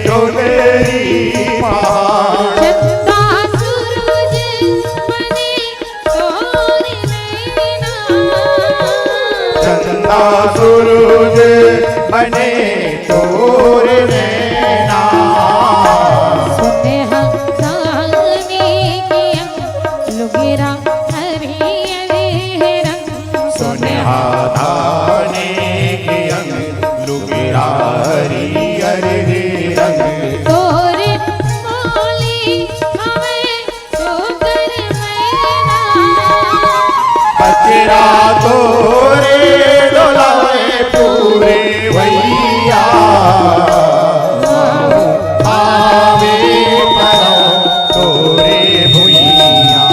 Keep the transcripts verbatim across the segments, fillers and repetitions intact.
डोगरी पहाड़। चंदा सूरज बने तोर नैना। चंदा सूरज बने तोर नैना। सुनहा दाने के अंग लुगरा हरियर रंग। सुनहा दाने के अंग लुगरा हरियर रंग। तोर बोली हवे सुंदर मैना। कचरा तोरे डोलाए पूरे भैया। आवे परौ तोरे भुइया।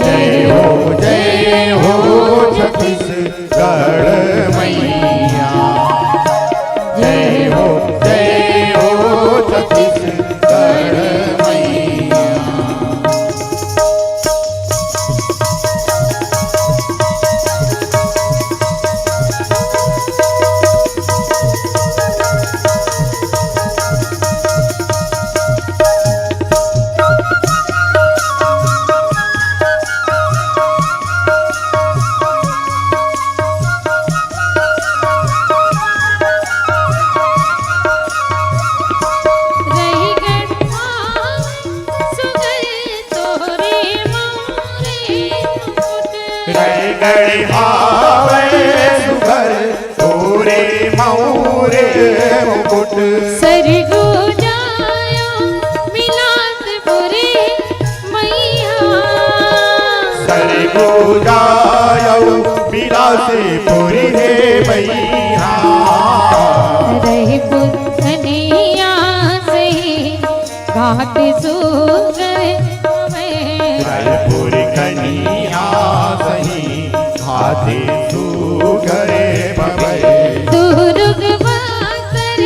जय हो, जय हो छत्तीसगढ़ मैया। जय हो, जय हो छत्तीसगढ़ मैया। रहिगढ़ भावे सुघर तोरे मौरे मुकुट। रहिगढ़ भावे सुघर तोरे मौरे मुकुट। सरगुजायो बिलासपुरी मैया। सरगुजायो बिलासपुरी हे मैया। रहिपुर कनिया सही घाट सुघर हवे। रहिपुर कनिया सही घाट सुघर हवे। दुर्ग बासर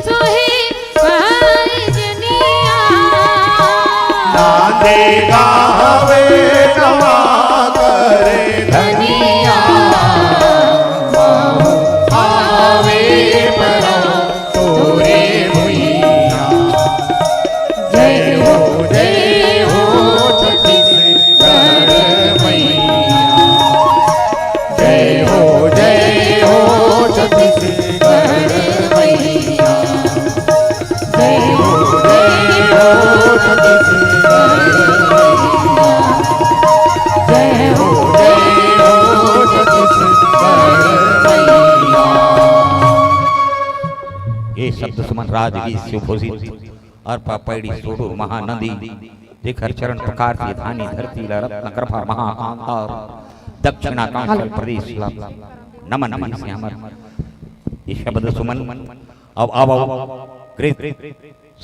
सोहे पायजनिया। नांदे गावे नवा करे धनिया। आवे परौ तोरे भुइया। जय हो, जय हो छत्तीसगढ़ मैया। जय हो, जय हो छत्तीसगढ़ मैया। जय हो, जय हो छत्तीसगढ़ मैया। जय हो, जय हो छत्तीसगढ़ मैया। ये शब्द सुमन राजगीत शिवभूषित अर्पा पैड़ी सोडूर महानदी, जेकर चरण प्रकार से धानी धरती ला रत्न गर्भा महाकांता और दक्षिणाकांक्षल प्रदेश ला नमन भी से हमर ये शब्द सुमन। अब आवो ग्रीत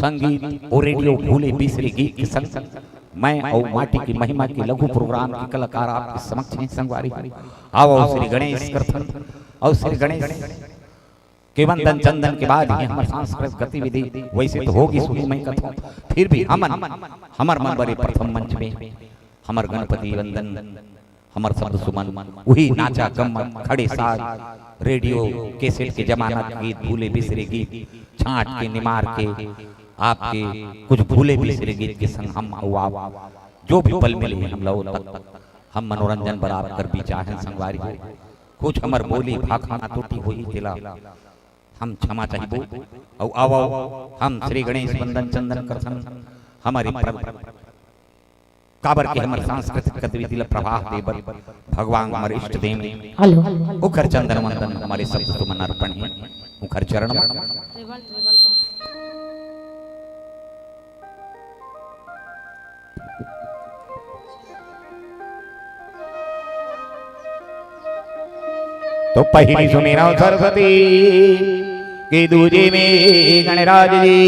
संगीत और रेडियो भूले बिसरे गीत के संग मैं और माटी की महिमा के लघु प्रोग्राम के कलाकार आपके समक्ष हैं संगवारी। आवो श्री गणेश करथन और श्री गणेश के वंदन चंदन के बाद ही हमर सांस्कृतिक गतिविधि वैसे तो होगी सुनी मैं कथों, फिर भी हमन हमर मन बरे प्रथम मंच में हमर गणपति वंदन, हमर शब्द सुमन, उही नाचा गम्मत खड़े साज, रेडियो कैसेट के जमाना के गीत, भूले बिसरे गीत छांट के निमार के आपके कुछ भूले बिसरे गीत के संग हम अउ आप जो भी पल मिले हम ला ओ तक हम मनोरंजन बर आप कर बीच आहन संगवारी हो। कुछ हमर बोली भाखा त्रुटि होही तेला हम क्षमा चाहिबो। अउ आवो हम श्री गणेश वंदन चंदन करथन हमर प्र- काबर के हमर सांस्कृतिक गतिविधि ला प्रवाह दे बर भगवान हमर इष्ट देव हेलो। उखर चंदन वंदन हमर शब्द सुमन अर्पण हे उखर चरण में। तो पहिली सुमिरव सरस्वती के दूजे में गणराज जी,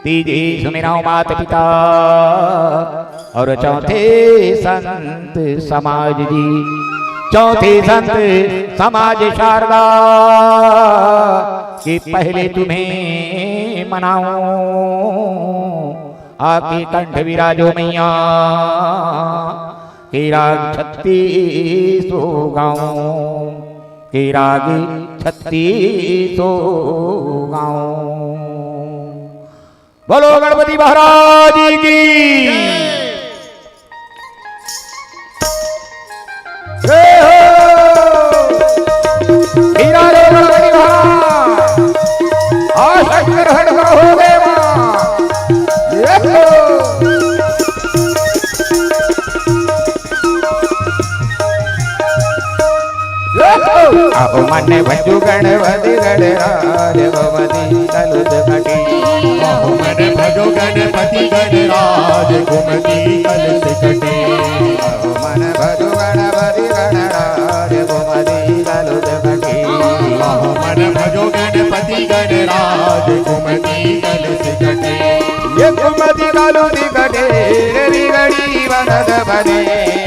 तीजे सुमिरव माता पिता और चौथे संत समाज जी, चौथे संत समाज शारदा के पहले तुम्हें मनाऊं। आके कंठ विराजो मैया, के राग छत्तीसो गाऊं। के राग छत्तीसो गाँव। बोलो गणपति महाराज की। जय हो। हीरा रे गणपति महाराज, आसन ग्रहण करो देवा। जय हो। अहो मन भजो गणपति गणराज कुमति कलुष कटी। अहो मन भजो गणपति गणराज कुमति कलुष कटी। अहो मन भजो गणपति गणराज कुमति कलुष कटी। अहो मन भजो गणपति गणराज कुमति कलुष कटी। ये कुमति कलुष कटी रे बिगड़ी बनत बने।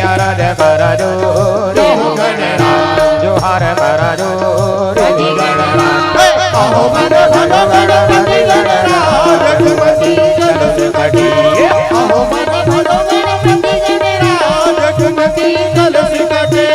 अरज कर जोर जोर गणराज। जोहार कर जोर जोर गणराज। अहो मन भजो गणपति गणराज कुमति कलुष कटी। अहो मन भजो गणपति गणराज कुमति कलुष कटी।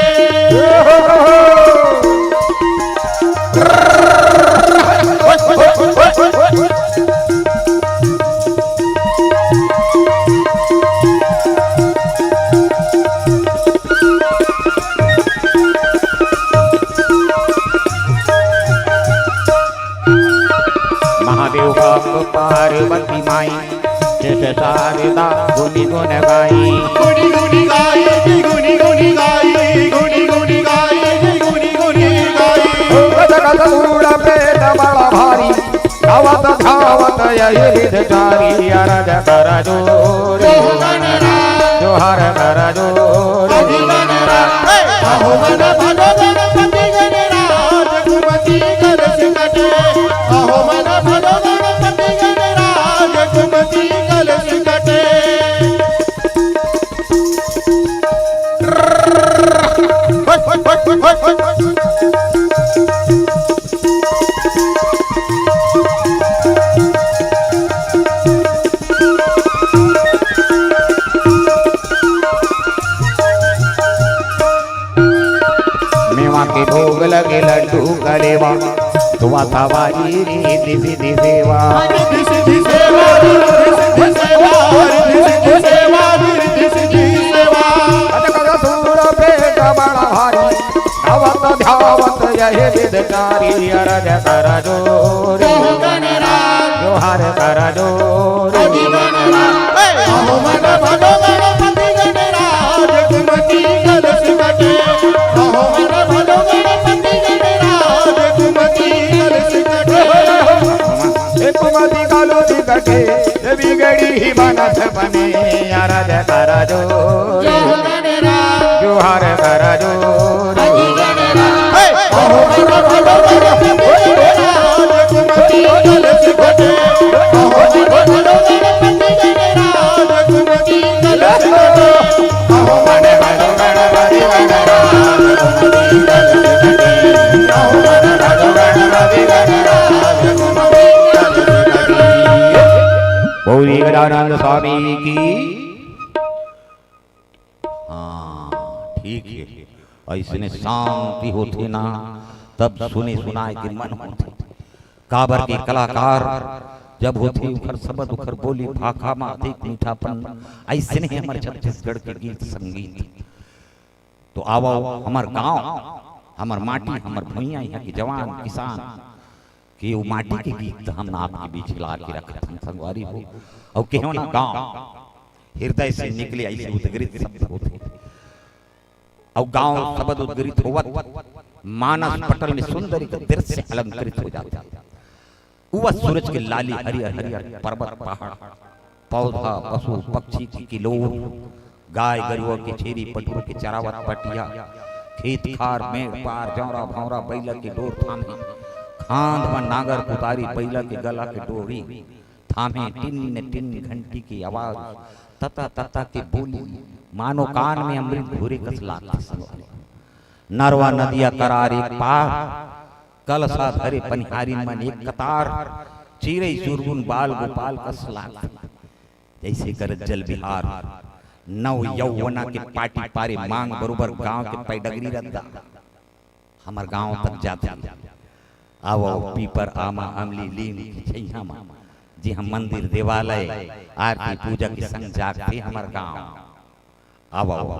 महादेव बाप पार्वती माई, जस शारदा गुनि गुण गाई। गुनि गुनि गाई, गुनि गुनि गाई, गुनि गुनि गाई, गुनि गुनि गाई। गज गज सूर प्रेत बल भारी, धावत धावत यहि विध चारी। अरज कर जोर जोर गणराज। जोहार कर जोर जोर गणराज। अहो मन भजो गणपति गणराज कुमति कलुष कटे। अहो मन भजो गणपति गणराज कुमति कलुष कटे। मेवा के भोग लगे लड्डू कलेवा, दुआ सवारी रिद्धि सिद्धि सेवा। रिद्धि सिद्धि सेवा, रिद्धि सिद्धि सेवा, रिद्धि सिद्धि सेवा, रिद्धि सिद्धि सेवा। गज गज सूर प्रेत बल भारी, धावत धावत यहि विध चारी। अरज कर जोर जोर गणराज। जोहार कर जोर जोर गणराज। अहो मन भजो गणपति गणराज कुमति कलुष कटे। अहो मन भजो गणपति गणराज कुमति कलुष कटे। हे कुमति कलुष कटे, हे बिगड़ी ही बनत बने। अरज कर जोर जोर गणराज। जोहार कर जोर जोर। गौरी गजानंद स्वामी की। हाँ, ठीक है। अइसने शांति होथे ना, तब सुने सुनाए के मन होथे। काबर के कलाकार जब होथे, उखर शब्द, उखर बोली, भाखा म अतेक मीठापन, अइसने हमर छत्तीसगढ़ के गीत संगीत। तो आवव, हमर गांव, हमर माटी, हमर भुइयां, इहां के जवान किसान के वो माटी के गीत हम आपके बीच ला के रखत हन संगवारी हो। अउ केहो ना गांव हृदय से निकले, अइसे उद्गृत शब्द होथे। अउ गांव शब्द उद्गृत होवत मानस पटल में सुंदर एक दृश्य अलंकृत हो जाथे। उगत सूरज के लाली, हरियर हरियर पर्वत पहाड़, पौधा, पशु पक्षी के किलोर, गाय गरुवा के छेरी पठरू के चरावत पटिया, खेत खार, मेड़ पार, जौरा भौरा, बइला के डोर थामे, खांध म नांगर कुदारी, बइला के गला के डोरी थामे, टिन टिन घंटी के आवाज, तता तता के बोली, मानो कान में अमृत घुरे कस लागथे संगवारी। नरवा नदिया करार एक पार, कलसा धरे पनिहारिन मन एक कतार, चिरई चुरगुन बाल गोपाल कस लागथे। जइसे गरज्जल बिहार, नव यौवना के पाटी पारे मांग बरोबर गांव के पैडगरी रद्दा। हमर गांव तक जाथे। आवव, पीपर, आमा, अमली, लीम के छइहां म, जिहां मंदिर, देवालय, आरती पूजा के संग जागथे हमर गांव। आवव,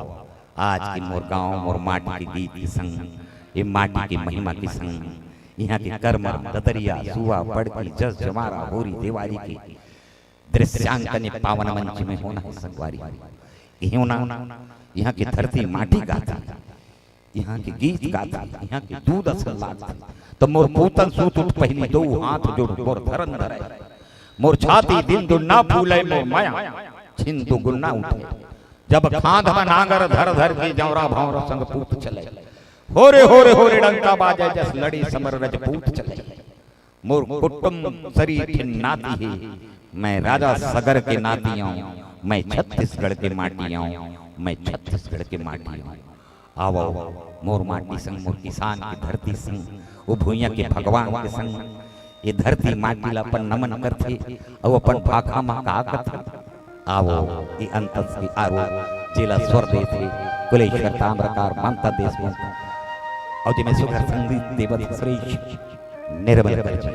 आज के मोर गांव, मोर माटी के गीत के संग, ए माटी के महिमा के संग, इहां के करमा, ददरिया, सुआ, बड़की, जस, जमारा, होरी, देवारी के दृश्यांकन ए पावन मंच में होना हे संगवारी। इहों ना, इहां के धरती माटी गाथे, इहां के गीत गाथे, इहां के दूध असन लागथे। त मोर पूतन सूत उठ पहिली, दो हाथ जोड़ मोर धरन धरय, मोर छाती दिन दुन्ना फूलय, मोर मया छिन दुगुन्ना उठय। जब खांध म नांगर धर धर के जौरा भौंरा संग पूत चलय, होरे होरे होरे डंका बाजय, जस लड़ी समर रजपूत चलय। मोर कुटुम सरी ठिन नाती हे, मैं राजा सगर के नाती अंव, मैं छत्तीसगढ़ के माटी अंव, मैं छत्तीसगढ़ के माटी अंव। आवव, मोर माटी संग मोर किसान के धरती संग, ओ भुइयां के भगवान के संग, ए धरती माटी ला अपन नमन करथे, अउ अपन भाखा म का कथे? आवव, ए अंतस के आरो, जेला स्वर देथे कुलेश्वर ताम्रकार, ममता देशमुख, अउ जेमे सुघर संगीत देवत सुरेश निर्मल कर जी,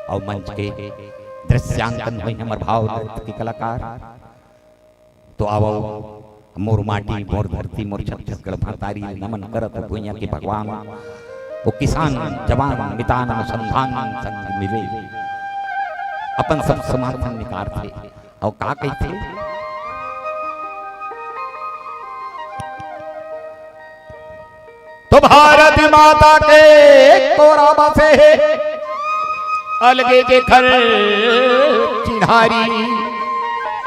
अउ मंच के दृश्यांकन होई हमर भाव नृत्य के कलाकार। तो आवव, मोर माटी, मोर धरती, मोर छत्तीसगढ़ महतारी ल नमन करत भुइयां के भगवान, वो किसान जवान मितान अनुसंधान संग मिले, अपन सब समर्थन निकारथे। अउ का कहिथे? तो भारत माता के कोरा बसे हे, अलगे जेखर चिन्हारी,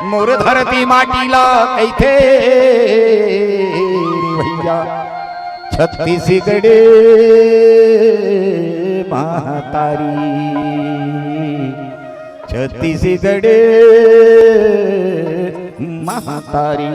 मोर धरती माटी ला कहिथे रे भैया छत्तीसगढ़ महतारी, छत्तीसगढ़ महतारी।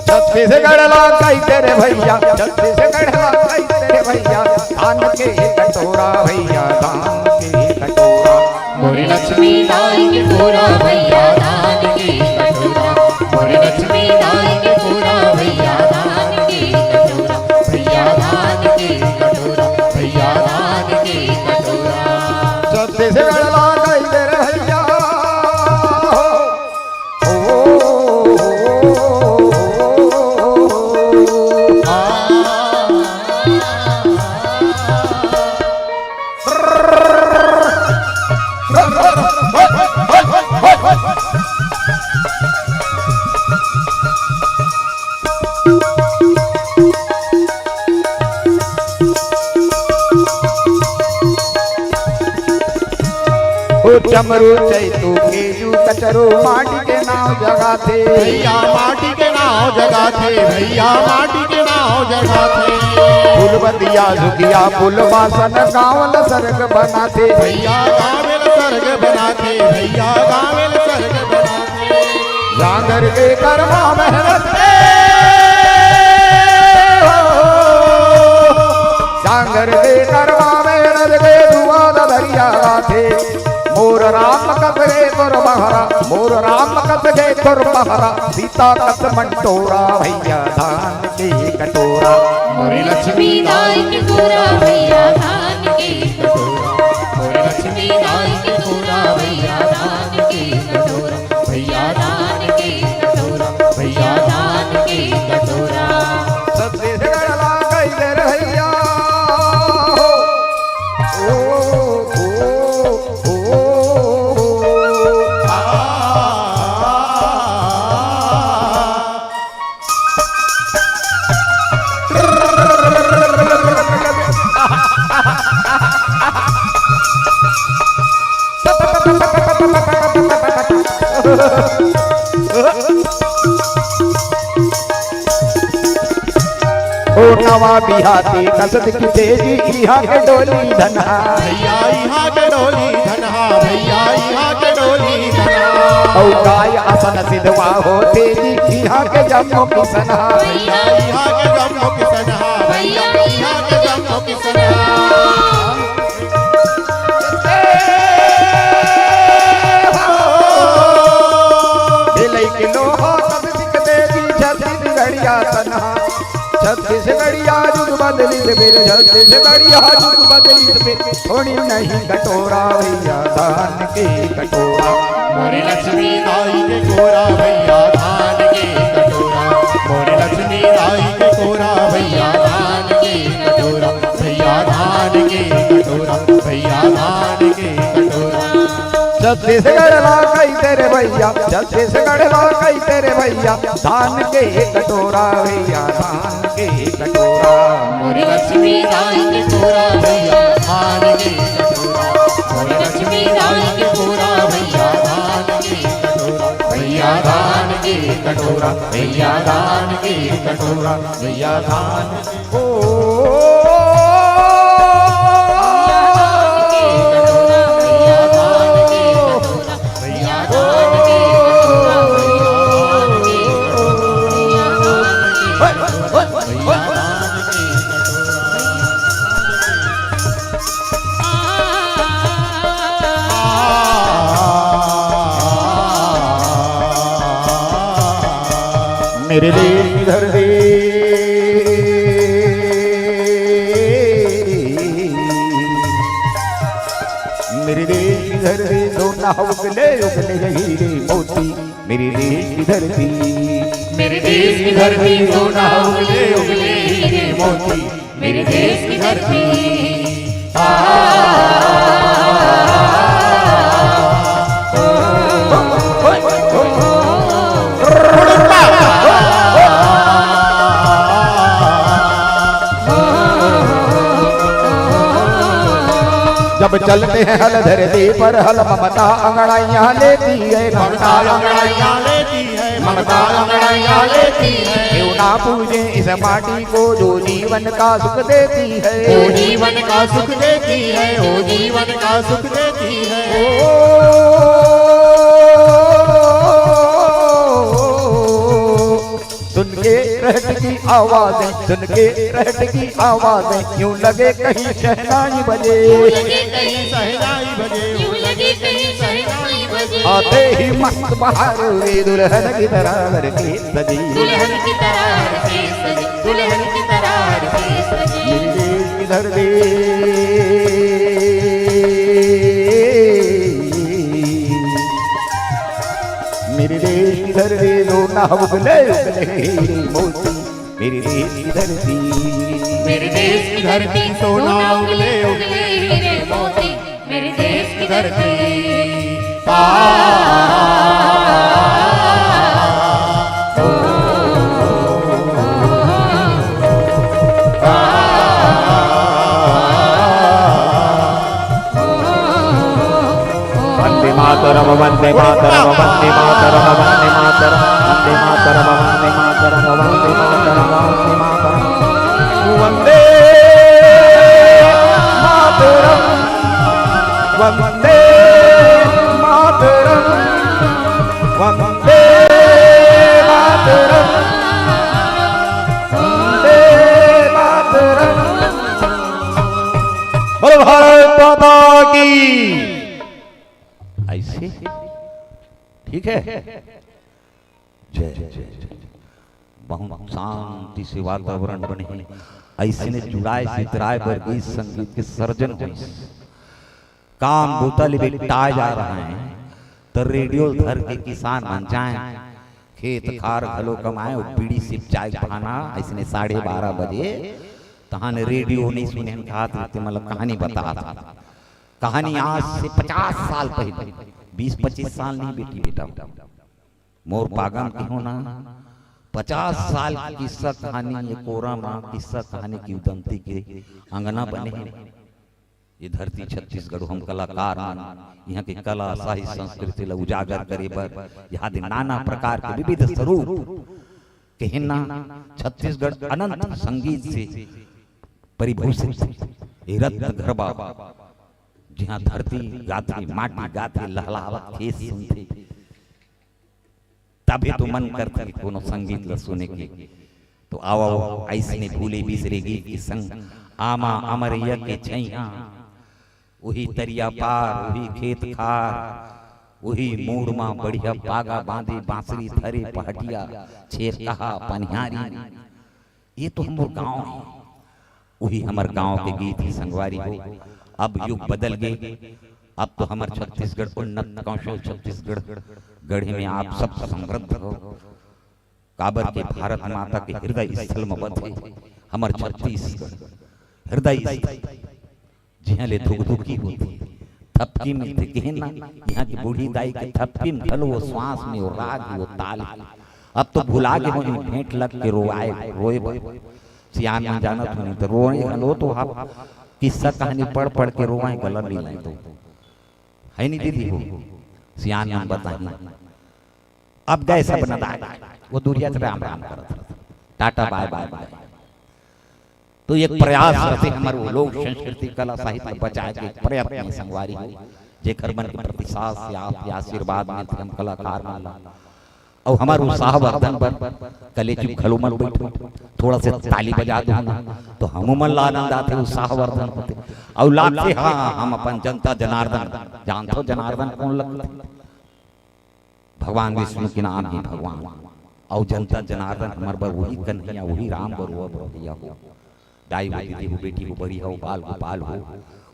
छत्तीसगढ़ ला कहिथे रे भैया, छत्तीसगढ़ ला कहिथे रे भैया, धान के कटोरा भैया, धान के कटोरा। मोरे लक्ष्मी दाई के पूरा भैया धान के कटोरा, मोरे लक्ष्मी दाई के पूरा भैया धान के कटोरा, भैया धान के कटोरा, भैया धान के कटोरा। छत्तीसगढ़ ला कहिथे रे भैया। ओ चमरू चैतू केजू कचरू माटी के नाव जगाथे। भैया माटी के नाव जगाथे, भैया माटी के नाव जगाथे। फूलबतिया झुकिया फूल बासन गाँव ल सरग बनाथे। भैया गाँव ल सरग बनाथे, भैया गाँव ल सरग बनाथे। जांगर के करमा मेहनत के, जांगर के करमा मेहनत के दुआ ददरिया गाथे। मोर राम कस गे तोर महरा, मोर राम कस गे तोर महरा, सीता कस मंटोरा भैया धान के कटोरा। मोरे लक्ष्मी दाई के पूरा भैया धान के कटोरा, मोरे लक्ष्मी दाई के पूरा भैया धान के कटोरा, भैया धान के कटोरा, भैया धान के कटोरा। छत्तीसगढ़ ला कहिथे रे भैया। ओ, ओ, ओ, ओ, आ। ओ नवा बिहाती कसद की तेजी, इहाँ के डोली धनहा। भैया इहाँ के डोली धनहा, भैया इहाँ के डोली धनहा। ओ काय असन सिधवा हो तेजी, इहाँ के जम्मो किसनहा। भैया इहाँ के जम्मो किसनहा, भैया इहाँ के जम्मो किसनहा। तनहा। छत्तीसगढ़िया जुग बदलित बेर, छत्तीसगढ़िया जुग बदलित बेर, थोड़ी नहीं कटोरा भैया धान के कटोरा। मोरे लक्ष्मी दाई के कोरा भैया धान के कटोरा, मोरे लक्ष्मी दाई के कोरा भैया धान के कटोरा, भैया धान के कटोरा, भैया धान के कटोरा। छत्तीसगढ़ ला कहिथे रे भैया, छत्तीसगढ़ ला कहिथे रे भैया, धान के कटोरा भैया, धान के कटोरा। मोरे लक्ष्मी दाई के कोरा भैया, धान के कटोरा। मोरे लक्ष्मी दाई के कोरा भैया, धान के कटोरा। भैया धान के कटोरा, भैया धान के कटोरा, भैया धान के ओ, मेरे देश की धरती, मेरे देश की धरती, सोना उगले उगले हीरे मोती। मेरे देश की धरती, मेरे देश की धरती, सोना उगले उगले हीरे मोती। मेरे देश की धरती। जब चलते हैं हल धरती पर, हल ममता अंगड़ाइयाँ लेती है, ममता अंगड़ाइयाँ लेती है, ममता अंगड़ाइयाँ लेती है। क्यों ना पूजे इस माटी को, जो जीवन का सुख देती है, वो जीवन का सुख देती है, वो जीवन का सुख देती है। ओ, सुन के रहट की आवाजें, सुन के रहट की आवाजें, यूं लगे कहीं शहनाई बजे। यूं लगे कहीं शहनाई बजे, यूं लगे कहीं शहनाई बजे। आते ही मस्त बहार वे दुल्हन की तरह हर के सजी। दुल्हन की तरह हर के सजी, दुल्हन की तरह हर के सजी। मेरे देश की धरती, मेरे देश की धरती, सोना उगले उगले हीरे मोती। मेरे देश की धरती, मेरे देश की धरती, सोना उगले उगले हीरे मोती। मेरे देश की धरती। आ, ओ, आ, वंदे मातरम, वंदे मातरम, वंदे मातरम, वंदे मातरम, वंदे मातरम, वंदे मातरम, वंदे मातरम, वंदे मातरम। वंदे मातरम, वंदे मातरम, वंदे मातरम, वंदे मातरम। बोलो भारत माता की। ऐसे ठीक है। जय जय जय। बहुत शांति से वातावरण बने हे। ऐसने जुड़ाए सितराए बर गीत संगीत के सर्जन होइस। काम बूता ले बेटाए जा रहा है, तो रेडियो धर के किसान मन जाए, खेत खार घलो कमाए, और बीड़ी सिप चाय खाना। ऐसने साढ़े बारह बजे तहान रेडियो नहीं सुने, हम कहा थे, मतलब कहानी बता था। कहानी आज से पचास साल पहले, बीस पच्चीस साल नहीं बेटी बेटा, मोर पागम के हो ना, पचास साल के किस्सा कहानी, ये कोरा माँ किस्सा कहानी की उदंती के अंगना बने हे। ये धरती छत्तीसगढ़, हम कलाकार मन यहाँ के कला, साहित्य, संस्कृति ला उजागर करे बर यहाँ दे नाना प्रकार के विविध स्वरूप के हे ना, छत्तीसगढ़ अनंत संगीत से परिभूषित हे। ये रत्न गरबा, जिहाँ धरती गाथे, माटी गाथे, लहलावत खेत सुनथे, तभे तो मन करथे कोनो संगीत ल सुने के। तो आओ, आओ, अइसने भूले बिसरे गीत के संग आमा अमरैया के छैया, उही तरिया पार, उही खेत खार, उही मूड़ म बढ़िया पागा बांधे, बांसुरी धरे पहाटिया, छेरकहा पनिहारी। ये तो हमर गांव हे। उही हमर गांव के गीत हे संगवारी हो। अब युग बदल गे, अब तो हमर छत्तीसगढ़ उन्नत कौशल छत्तीसगढ़ गढ़े में आप सब समृद्ध हो। काबर के भारत माता के हृदय स्थल म बसे हमर छत्तीसगढ़, हृदय स्थल, जिहां ले धुकधुकी होथे, थपकी मिलथे, केहे ना, इहां के बूढ़ी दाई के थपकी म घलो वो श्वास में वो राग हे, वो ताल हे। अब तो भुला गे होही भेंट लग के रोवाए, रोए बर। सियान मन जानत होही त रोए घलो तो आप किस्सा कहानी पढ़ पढ़ के रोवाए गला मिलाए तो। हे नी दीदी हो, सियान मन बताही। अब गए सब नदाए, वो दूरिया से राम राम करत रथे, टाटा बाय बाय बाय। तो एक प्रयास रथे हमर वो लोक संस्कृति कला साहित्य बचाए के प्रयत्न हे संगवारी हो, जेकर मन के प्रति साथ से आप के आशीर्वाद मिलथे हम कलाकार मन ला। अउ हमर उत्साहवर्धन बर कलेचुप घलो मन बैठो, थोड़ा से ताली बजा दो ना, तो हमू मन ला आनंद आथे, उत्साहवर्धन होथे। अउ लागथे, हाँ, हम अपन जनता जनार्दन, जानथो जनार्दन कोन लगथे? भगवान विष्णु के नाम हे भगवान। अउ जनता जनार्दन हमर बर उही कन्हैया, उही राम बरुआ बर भैया हो। दाई हो, दीदी हो, बेटी हो, बड़ी हो, बाल गोपाल हो,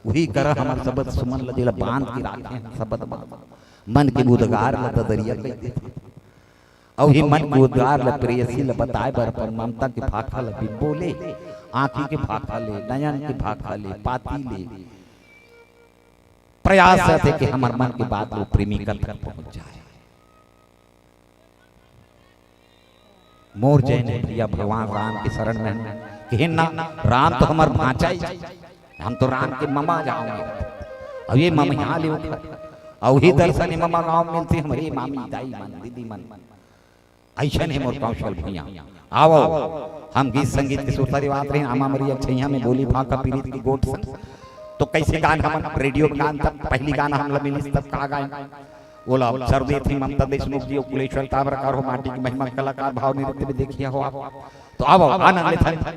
उही करा हमर सबद सुमन ल जेला बांध के राखे हन सबद बांध। मन के उद्गार ल ददरिया कहि देथे। अउ उही मन के उद्गार ल प्रेयसी ल बताए बर अपन ममता के भाखा ल बिन बोले, आंखी के भाखा ले, नयन के भाखा ले, पाती ले, प्रयास रथे कि हमर मन के बात ल प्रेमिका तक पहुंच जाए। मोर जैन हे भैया, भगवान राम के शरण में हन। कहिन ना, राम तो हमर भांचा ही, हम तो राम के ममा जाओगे। अब ये ममा यहाँ ले उठा, अउ उही दर्शन हे ममा गांव में मिलथे, हमरे मामी, दाई मन, दीदी मन। अइसन हे मोर कौशल भैया। आवो, हम गीत संगीत के सुरता देवात रहे, आमा मरी अक्षैया में बोली फाका पीरित के गोठ संग। तो कैसे गान हमन रेडियो के गान तब पहली गाना हमला मिलिस तब का गाए? ओला अवसर देथे ममता देशमुख जी अउ कुलेश्वर ताम्रकार हो, माटी के महिमा कलाकार, भाव नृत्य में देखिया हो आप। तो आवो, आनंद लेथन।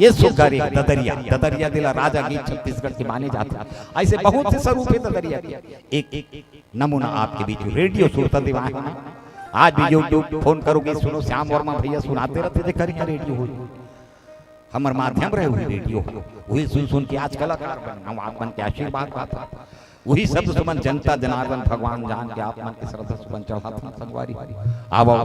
ये सुग्घर एक ददरिया, ददरिया दिला राजा गीत छत्तीसगढ़ के माने जाथे। ऐसे बहुत से स्वरूप हे ददरिया के। एक, एक नमूना आपके बीच रेडियो सुरता देवाए हन। आज भी YouTube फोन करोगे, सुनो श्याम वर्मा भैया सुनाते रहते, जेकर यहाँ रेडियो हो। हमर माध्यम रहे उही रेडियो, उही सुन सुन के आज कलाकार बने। हम आप मन के आशीर्वाद पाथन, उही शब्द सुमन जनता जनार्दन भगवान जान के आप मन के श्रद्धा सुमन चढ़ाथन संगवारी। आवो,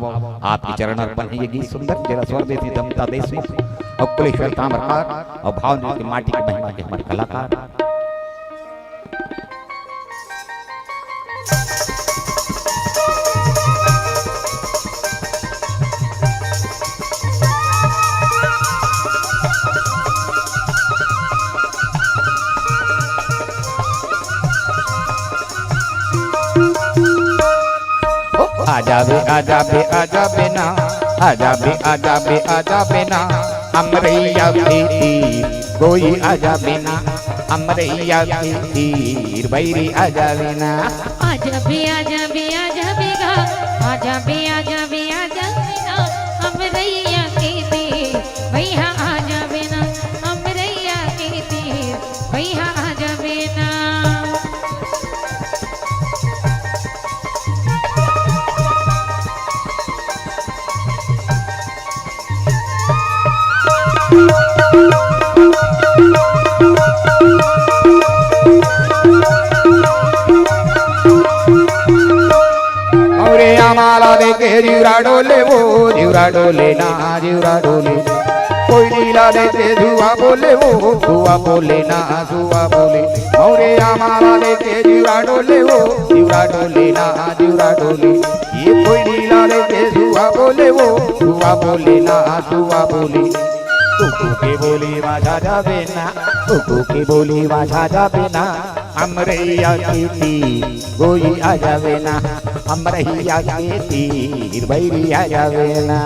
आपके चरण अर्पण हे ये गीत सुंदर, जेला स्वर देथे ममता देशमुख अउ कुलेश्वर ताम्रकार अउ भाव नृत्य के माटी के महिमा के हमर कलाकार। ओ, आ जाबे, आ जाबे, आ जाबे ना, आ जाबे, आ जाबे, आ जाबे ना, अमरैया के तीर कोई आ जाबे ना, अमरैया के तीर बैरी आ जाबे ना। आ जाबे, आ जाबे, आ जाबे गा, आ जाबे, आ जाबे, आ जाबे ना, अमरैया के तीर भैया आ जाबे ना, अमरैया के तीर भैया आ जाबे ना। अरे आमाला देखे जिउरा डोले वो, जिउरा डोले ना, जिउरा डोले। कोई नीला देखे धुआ बोले वो, धुआ बोले ना, धुआ बोले। मौरे आमाला देखे जिउरा डोले वो, जिउरा डोले ना, जिउरा डोले। ये कोई नीला देखे धुआ बोले वो, धुआ बोले ना, धुआ बोले। कुकू के बोली माझा जाबे ना, कुकू के बोली माझा जाबे ना। अमरैया के तीर कोई आ जाबे ना, अमरैया के तीर बैरी आ जाबे ना।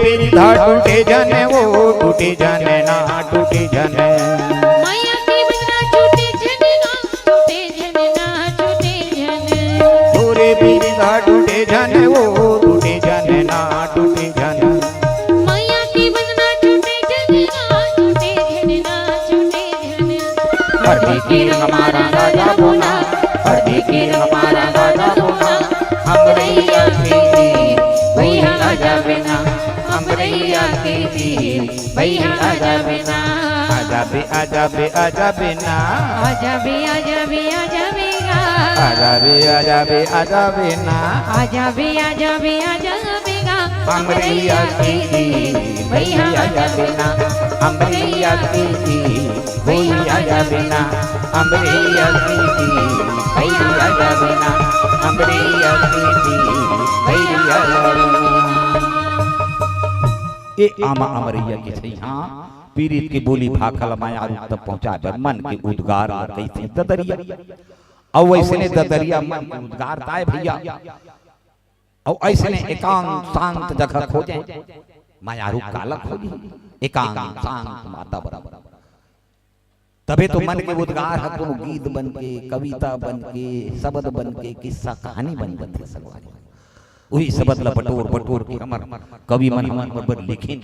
बिरधा टूटे झन, वो टूटे झन, ना टूटे झन। मैया के बिरधा टूटे झन, ना टूटे झन, ना टूटे झन। तोरे बिरधा टूटे झन, वो टूटे झन, ना टूटे झन। मैया के बिरधा टूटे झन, ना टूटे झन, ना टूटे झन। हरदी के रंग मा रंगा जाबो ना, हरदी के रंग मा रंगा जाबो ना, अमरैया के जी, भैया आ जाबे ना, अमरैया के जी, भैया आ जाबे ना। आ जाबे, आ जाबे, आ जाबे ना। आ जाबे, आ जाबे, आ जाबे गा। आ जाबे, आ जाबे, आ जाबे ना। आ जाबे, आ जाबे, आ जाबे गा। अमरैया के जी, भैया आ जाबे ना, अमरैया के जी, भैया आ जाबे ना, अमरैया के जी, भैया आ जाबे ना, अमरैया के जी, भैया आ जाबे ना। ए आमा अमरैया के छैहा, पीरित के बोली भाखा ल माया रूप तक पहुंचाए बर मन के उद्गार ल कहिथे ददरिया। अउ वइसने ददरिया मन के उद्गार ताय भैया। अउ अइसने एकांत शांत जगह खोजे, माया रूप काला खोजी, एकांत शांत वातावरण। तभे तो मन के उद्गार ह कोनो गीत बन के, कविता बन के, शब्द बन के, किस्सा कहानी बन बनथे संगवारी। उही शब्द ल बटोर बटोर के हमर कवि मन हमर बर लिखिन।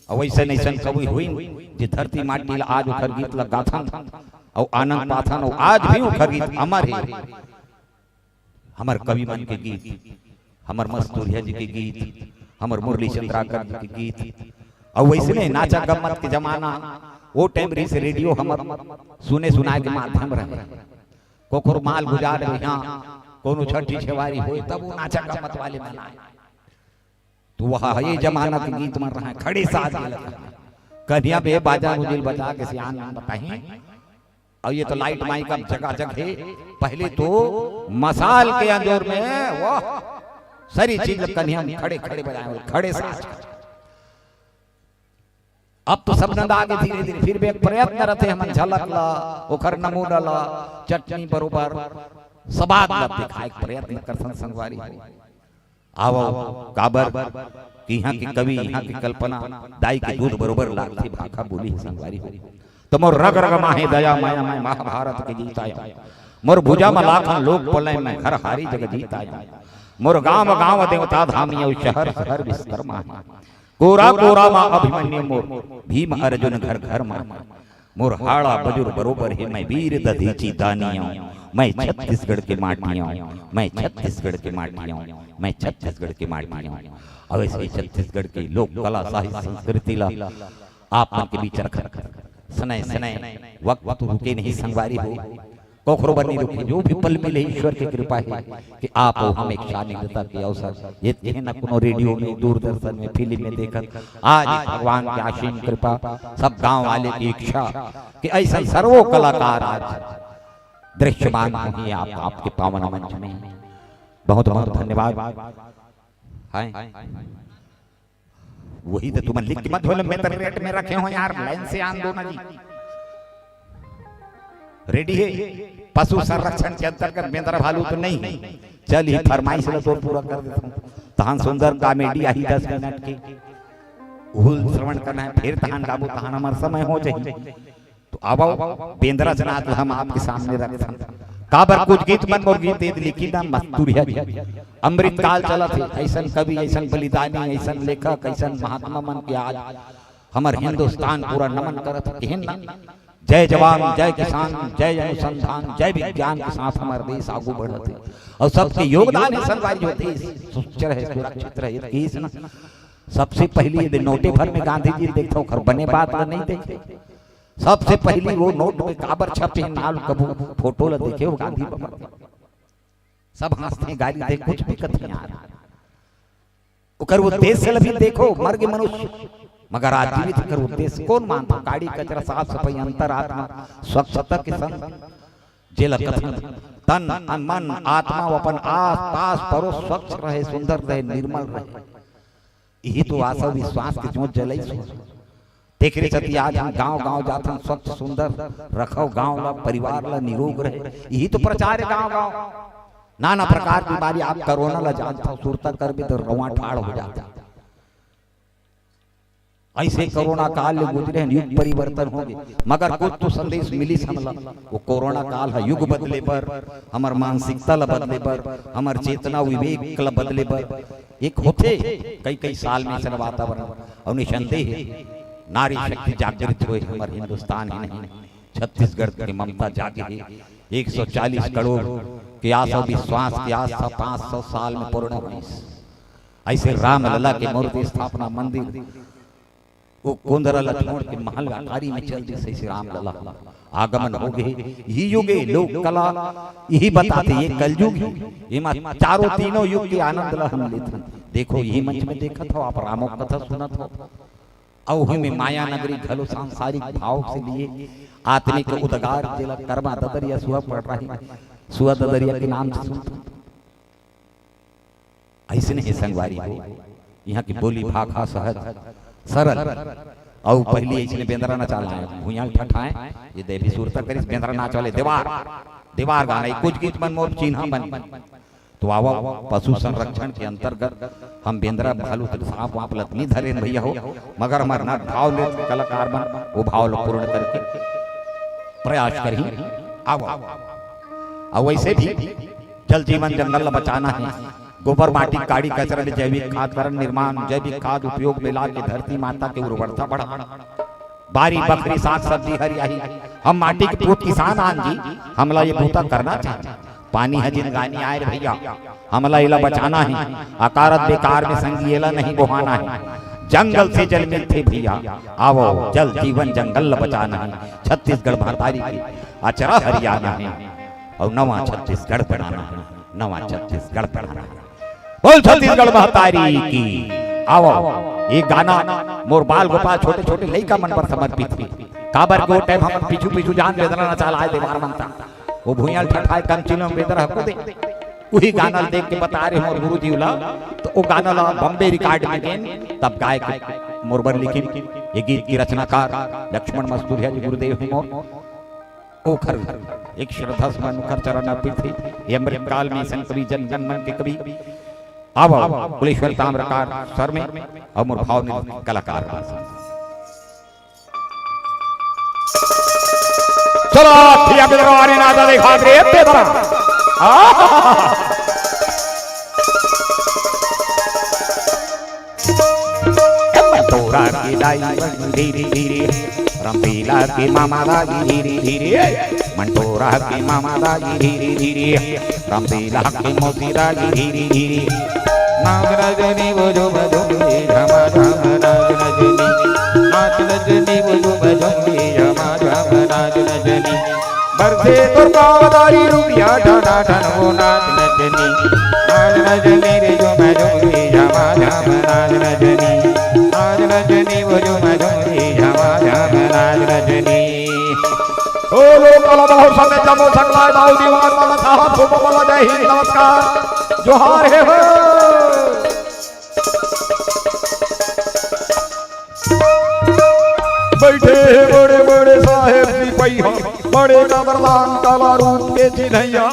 अउ अइसन अइसन कवि होइन जे धरती माटी ल आज ओखर गीत ल गाथन अउ आनंद पाथन अउ आज भी ओखर गीत अमर हे। हमर कवि मन के गीत, हमर मस्तूरिया जी के गीत, हमर मुरली चंद्राकर जी के गीत, अउ वइसने नाचा गम्मत के जमाना, वो टाइम रहिस रेडियो हमर सुने सुनाए के माध्यम रहे। कोखरो माल गुजार रहे, हाँ, कोनो छठी छेवारी होय, तब वो नाचा गम्मत वाले मन आए। तो वह ये जमाना के गीत मन रहे, खड़े साज के लगथे। कनिहा बे बाजा मुजिल बजा के सियान मन बताही। अउ ये तो लाइट माइक अब जगह जगह हे। पहले तो मसाल के अंजोर में वो सारी चीज कनिहा खड़े खड़े बजाए, खड़े साज। अब तो सब नंदा गे धीरे धीरे, फिर भी एक प्रयत्न रहिथे, हमन झलक ला, ओखर नमूना ला, चटनी बरोबर, सबाद ला दिखाए के प्रयत्न करथन संगवारी। आवव, काबर कि इहाँ के कवि, इहाँ के कल्पना, दाई के दूध बरोबर लागथे, भाखा बोली हे संगवारी हो। त मोर रग रग माहे दया मया, मैं महाभारत के जीत आयव। मोर भुजा म लाखन लोग पलय, मैं घर हारी जग जीत आयव। मोर गांव गांव देवता धामी अउ शहर शहर विश्वकर्मा हे। कोरा कोरा म अभिमन्यु मोर, भीम अर्जुन घर घर म हे। मोर हाड़ा बजुर बरोबर हे, मैं वीर दधीची दानी अव, मैं छत्तीसगढ़ के माटी अव, मैं छत्तीसगढ़ के माटी अव, मैं छत्तीसगढ़ के माटी अव। अउ अइसे छत्तीसगढ़ के लोक कला, साहित्य, संस्कृति ला आप मन के बीच रखत सनय सनय वक्त तो रुके नहीं संगवारी हो, कोखरो बर नहीं रुके, जो भी पल मिले ईश्वर के कृपा हे कि आप अउ हम एक सानिध्यता के अवसर, ये कहे ना कोनो रेडियो में, दूरदर्शन में, फिल्म में देखत, आज भगवान के असीम कृपा, सब गांव वाले की इच्छा कि अइसन सर्वो कलाकार आज दृश्यमान होही आप, आपके पावन मंच में। बहुत बहुत धन्यवाद। हाय। वही तो तुमन लिख के मत बोलो, मैं तो रेट में रखे हंव यार, लाइन से आन दो ना जी। रेडी हे, पशु संरक्षण के अंतर्गत बेंदरा भालू तो नहीं हे। चल, ये फरमाइश ला तो पूरा कर देथंव। तहान सुंदर कॉमेडी आही दस मिनट के, उहू ल श्रवण करना हे, फिर तहान गाबो, तहान हमर समय हो जाही। तो आवव, बेंदरा जनात ल हम आपके सामने रखथन। काबर कुछ गीत मन मोर गीत एद लिखी ना मस्तूरिया जी। अमृत काल चलत हे, अइसन कवि, अइसन बलिदानी, अइसन लेखक, अइसन महात्मा मन के आज हमर हिंदुस्तान पूरा नमन करत हे, केहेन ना, जय जवान, जय किसान, जय अनुसंधान, जय विज्ञान के साथ हमर देश आगू बढ़त हे। अउ सबके योगदान हे संगवारी हो, देश सुरक्षित रहे, सुरक्षित रहे, देश ना। सबसे पहिली यदि नोटे भर में गांधी जी देखथव, ओखर बने बात ल नहीं देखे। सबसे पहिली वो नोट में काबर छपे हे, नाल कभू फोटो ल देखे हो गांधी बाबा? सब हंसथे, गारी दे, कुछ भी कथे यार। ओकर उद्देश्य ल भी देखो, मर गे मनुष्य, मगर आज जीवित ओकर उद्देश्य कोन मानथे? काड़ी कचरा, साफ सफाई, अंतरात्मा, स्वच्छता के संग जेला कथन तन, मन, आत्मा, अपन आस पास परोस स्वच्छ रहे, सुंदर रहे, निर्मल रहे। इही तो आशा विश्वास के जोत जलइस हो। तेकरे सेती आज हम गांव-गांव जाथन, स्वच्छ सुंदर रखव गांव ला, परिवार ला निरोग रहे। इही तो प्रचार हे गांव-गांव। नाना प्रकार के बीमारी, आप कोरोना ला जानथव, सुरता करबे तो रवां ठाड़ हो जाथे। अइसे कोरोना काल ले गुजरे हन, युग परिवर्तन होगे, मगर कुछ तो संदेश मिलिस हमला। वो कोरोना काल ह युग बदले बर, हमर मानसिकता ल बदले बर, हमर चेतना विवेक ल बदले बर एक होथे। कई कई साल में अइसन वातावरण, अउ निसंदेह नारी शक्ति जागृत होए, हमर हिंदुस्तान ही नहीं, छत्तीसगढ़ के ममता जागे हे। एक सौ चालीस करोड़ के आस अउ विश्वास के आस ह पाँच सौ साल में पूर्ण होइस। अइसे रामलला के मूर्ति स्थापना मंदिर, वो कोंदरा ल छोड़ के महल अटारी में चल दिस, अइसे रामलला आगमन होगे। इही युग ए, लोक कला इही बताथे, ये कलयुग हे। एमा चारों तीनों युग के आनंद ल हम लेथन। देखो, इही मंच में देखत हव आप, रामो कथा सुनत हव, अउ उही में माया नगरी घलो सांसारिक भाव से लिए आत्मिक उद्गार, जेला कर्मा ददरिया सुहा पड़ रही, सुहा ददरिया के नाम से सुनथन। अइसने हे संगवारी हो, इहाँ के बोली भाखा सहज, सरल, अउ पहिली अइसने बेंदरा नचा लाए, भुइयां ठठाए, ये देवी सुरता करिस बेंदरा नाच वाले देवार, देवार गाना, ये कुछ गीत मन मोर चिन्हा बन। तो आवव, पशु संरक्षण के अंतर्गत हम बेंदरा भालू तक सांप वाप ल त नी धरेन भैया हो, मगर हमर नट भाव नृत्य कलाकार मन वो भाव ल पूर्ण करके प्रयास करही। आवव, अउ वइसे भी जल जीवन जंगल ल बचाना हे। गोबर माटी काड़ी कचरा ले जैविक खाद करन निर्माण, जैविक खाद उपयोग में लाके धरती माता के उर्वरता बढ़ाना। बारी बखरी साग सब्जी हरियाही, हम माटी के पूत किसान आन जी, हमला ये बूता करना चाही। पानी ह जिनगानी आय रे भैया, हमला एला बचाना हे। अकारत बेकार में संगी एला नहीं बोहाना हे। जंगल से जल मिलथे भैया, आवव जल जीवन जंगल ल बचाना हे। छत्तीसगढ़ महतारी के अचरा हरियाना हे, अउ नवा छत्तीसगढ़ बनाना हे, नवा छत्तीसगढ़ बनाना हे। बोल छत्तीसगढ़ महतारी की। आवव, ये गाना मोर बाल गोपाल छोटे छोटे लइका मन बर समर्पित हे। काबर के ओ टाइम हमन पीछू पीछू जान बेंदरा नचा लाए देवार मन ता। वो भुइयां ठठाए कमचिलो में बेंदरा हको दे। उही गाना ल देख के बता रहे मोर गुरु जी ला, तो वो गाना ला बॉम्बे रिकॉर्ड में गेन, तब गाय के मोर बर लिखिन। ये गीत के रचनाकार लक्ष्मण मस्तुरिया जी गुरुदेव हे मोर। ओखर एक श्रद्धा सुमन ओखर चरण अर्पित हे। ये अमृत काल में संत कवि जन जन मन के कवि। आवव, कुलेश्वर ताम्रकार सर में अउ मोर भाव नृत्य कलाकार मन। चलो, ठिया बेदरवारी नाचा देखा रे, बेदरा। आहा। मंटोरा के दाई बहिनी धीरे धीरे, रमपीला के मामा दाई धीरे धीरे, मंटोरा के मामा दाई धीरे धीरे, रमपीला के मौसी दाई धीरे धीरे। नाच नचनी वो जो बजूंगी, झमा झम नाच नचनी, नाच नचनी वो जो बजूंगी, झमा झम नाच नचनी। बरसे तोर पाँव दारी रुपिया, ठना ठन वो नाच नचनी, नाच नचनी रे झूम झूम रे, झमा झम नाच नचनी, नाच नचनी वो झूम झूम रे, झमा झम नाच नचनी। ओ लोग कला बहुत समय जमो सकला दाऊ दीवान वाला साहब को बोला जय हिंद, नमस्कार, जोहार हे हो। बइठे हे बड़े बड़े साहेब सिपहिया, बड़े कदरदान काला रूप के चिन्हैया।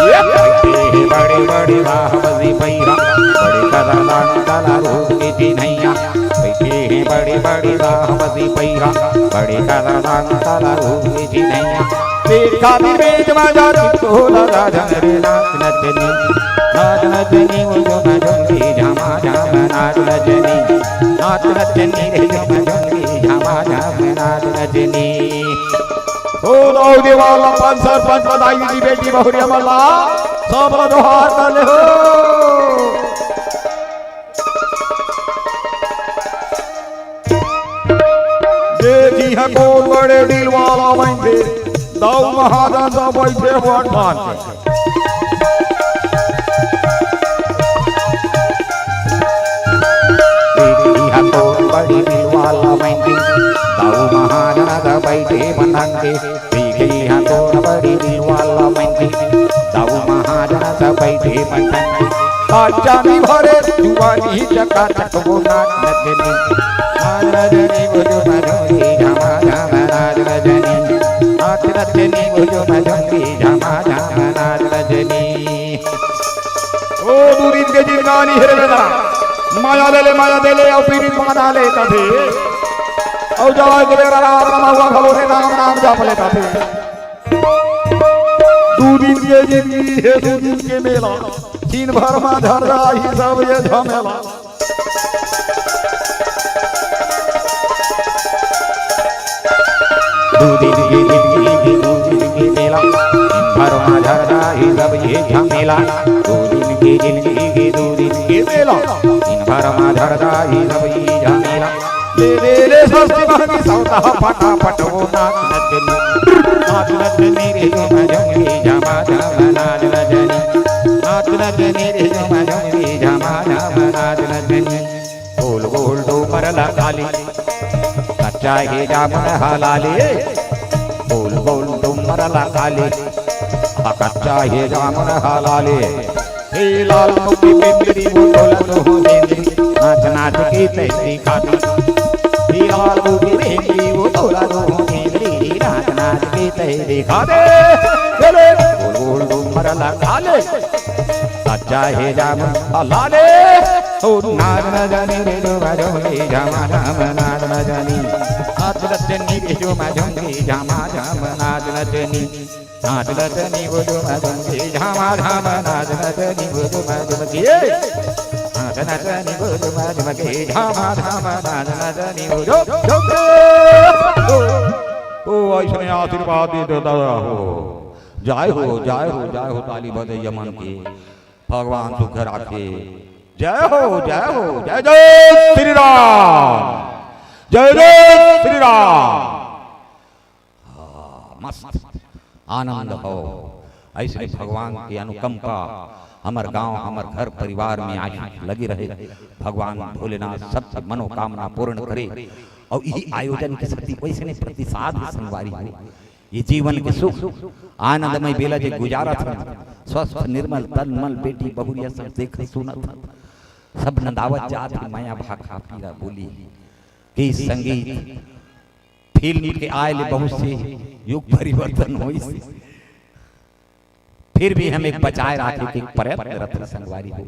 ये बइठे हे बड़े बड़े साहेब सिपहिया, बड़े कदरदान काला रूप के चिन्हैया। बइठे हे बड़े बड़े साहेब सिपहिया, बड़े कदरदान काला रूप के चिन्हैया। देखा बिरमेज मा जाति तोला राजन रे नाच नचनी, नाच नचनी वो झूम झूम रे झमा झम नाच नचनी, नाच नचनी रे झूम झूम रे झमा झम नाच नचनी। ओ दाऊ देवाला पंच सरपंच बधाई जी बेटी बहुरिया मल्ला, सब ला जोहार कर ले हो। देखी ह कोन बड़े दिल वाला बइठे, दाऊ महाराजा बइठे भगवान के। देखी ह कोन बड़े दिल वाला बइठे, दाऊ महाराजा बइठे बंधन के। पी गई हाँ तोर बड़ी दिल वाला मंडी, दाऊ महाजन सब बैठे मंडन। बच्चा भी भरे जुआनी चका चक वो नाच नचनी, नाच नचनी वो जो मजूरी झमा झम नाच नचनी, नाच नचनी वो जो मजूरी झमा झम नाच नचनी। ओ दू दिन के जिनगानी हे रे बेटा, माया दे ले, माया दे ले, अउ पीरित बांधा ले कथे। अउ जाय के बेरा राम रमउवा घलो हे, राम नाम जप ले कथे। दू दिन के जिनगी हे, दू दिन के मेला, दिन भर मा झर जाही सब ये झमेला। दू दिन के जिनगी हे, दू दिन के मेला, दिन भर मा झर जाही सब ये झमेला। दू दिन के जिनगी हे, दू दिन के मेला, दिन भर मा झर जाही सब ये झमेला। ले, ले, ले, सस्ती महंगी सौदा फटाफट वो नाच नचनी, नाच नचनी रे झूम झूम रे झमा झम नाच नचनी, नाच नचनी रे झूम झूम रे झमा झम नाच नचनी। गोल गोल डूमर ला खा ले, कच्चा हे जामुन हा ला ले। गोल गोल डूमर ला खा ले, हा कच्चा हे जामुन हा ला ले। हे लाल मुखी बेंदरी वो तोला दोहो बेंदरी, नाच नाच के तैं दिखा दे। हे लाल मुखी बेंदरी वो तोला दोहो बेंदरी, नाच नाच के तैं दिखा दे। चले गोल गोल डूमर ला खा ले, कच्चा हे जामुन हा ला ले। ओ नाच नचनी रे झूम झूम रे झमा झम नाच नचनी, नाच नचनी रे झूम झूम रे झमा झम नाच नचनी। नाच नचनी वो झूम झूम रे झमा झम नाच नचनी वो झूम झूम के। नाच नचनी वो झूम झूम के झमा झम नाच नचनी वो झूम झूम के। ओ, ओ, अइसने आशीर्वाद दे दे दादा हो। जय हो, जय हो, जय हो, ताली बजइया मन के। भगवान सुख राखे। जय हो, जय हो, जय जय श्री राम, जय जय श्री राम। हाँ, मस्त आनंद हो। अइसने भगवान के अनुकंपा हमर गांव, हमर घर परिवार में आशीष लगे रहे। भगवान भोलेनाथ सबके मनोकामना पूर्ण करे। अउ इही आयोजन के सेती वइसने प्रतिसाद हे संगवारी हो। ये जीवन के सुख आनंदमय बेला जे गुजारत हन, स्वस्थ निर्मल तन मन बेटी बहुरिया सब देखत सुनत हन, सब नंदावत जात हे मया भाखा पीरा बोली के संगीत फिल्म के आय ले बहुत से युग परिवर्तन होइस। फिर भी हम एक बचाए राखे के प्रयत्न रथे संगवारी हो।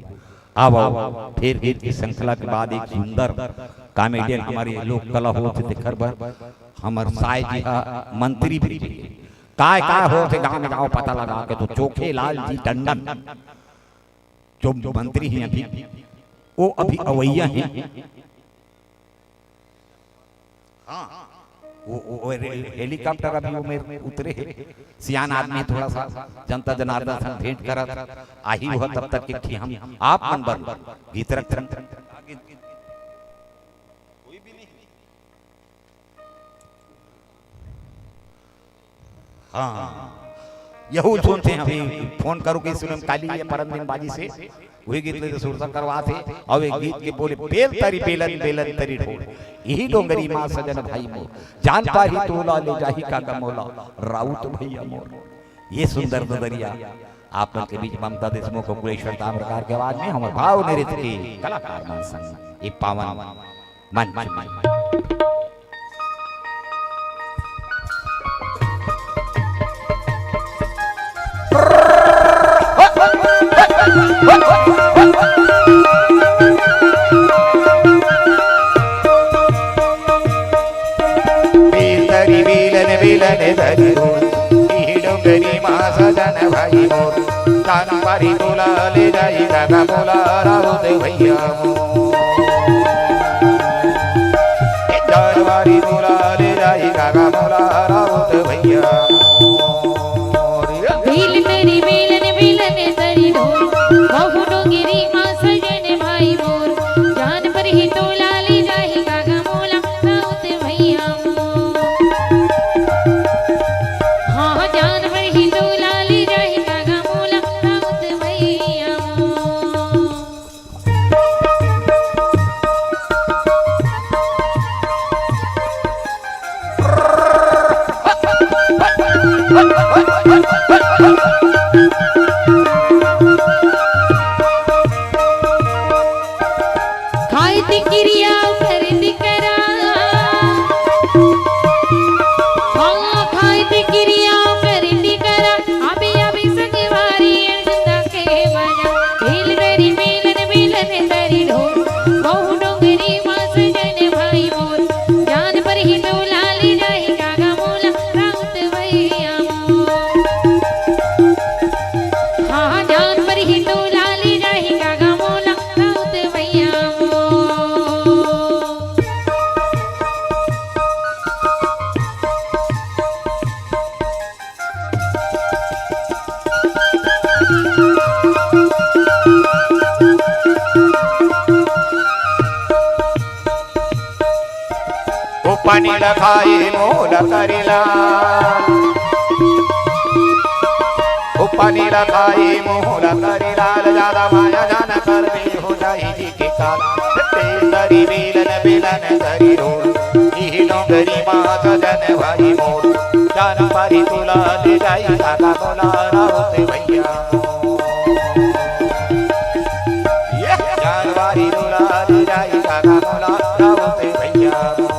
अब फिर गीत की श्रृंखला के बाद एक सुंदर कॉमेडियन हमर लोक कला होत हे, तेखर बर हमर साय जी हा मंत्री भी हे। काय काय होत हे गांव में, जाव पता लगा के। तो चोखे लाल जी टंडन जो मंत्री हे अभी, वो अभी अवइया हे। हाँ, वो, वो, वो रे-, हेलीकॉप्टर अभी वो में उतरे हे। सियान आदमी हे, थोड़ा सा जनता जनार्दन संग भेंट करत आही वो, तब तक के कि हम आप मन बर गीत रख। हाँ, यहू सुनथे अभी, फोन करो कि सुनम काली ये परन दिन बाजी से, वही गीत ले सुरता करवाथे। अउ एक गीत के बोले, "बेल तरी बेलन, बेलन तरी ढोल।" इही डोंगरी माँ सजन भाई मोर, जान पाही तोला ले जाही काका मोला, राउत भैया मोर। ये सुंदर ददरिया आप मन के बीच ममता देशमुख अउ कुलेश्वर ताम्रकार के आवाज में हमर भाव नृत्य के कलाकार मन संग ये पावन मंच में। बेल तरी बेलन बेलन तरी बोल, इही डोंगरी मा सजन भाई मोर, जान पारी तोला ले जाई काका मोला राउत भैया मोर। जानवारी तोला ले जाई काका मोला राउत भैया मोर। बेल तरी बेलन बेलन तरी ढोल, बहु डोंगरी मा सजन भाई मोर। जान परही तोला ले जाही काका मोला राउत भैया मोर। हाँ, जान परही तोला ले जाही काका मोला राउत भैया मोर। पानी ल खाए मोला करेला, ओ पानी ल खाए मोला करेला, जादा माया झन करबे हो जाही जी के काल। तेल धरी बेलन, बेलन धरी ढोल, इही डोंगरी मा सजन भाई मोर, जान परी तोला ले जाई काका मोला राउत भैया मोर। ये जानवारी दुलारी जाई काका मोला राउत भैया मोर।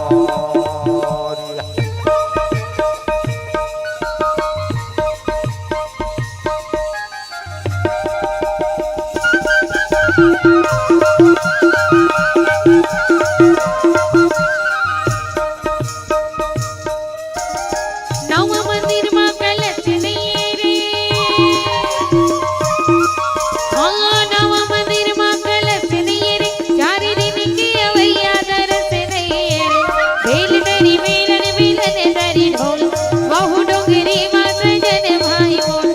नवा मंदिर मा कलश नइये रे। हाँ, नवा मंदिर मा कलश नइये रे। चार दिन के अवैया दरस नइये रे। बेल धरी बेलन, बेलन धरी ढोल। वहू डोंगरी मा सजन भाई मोर।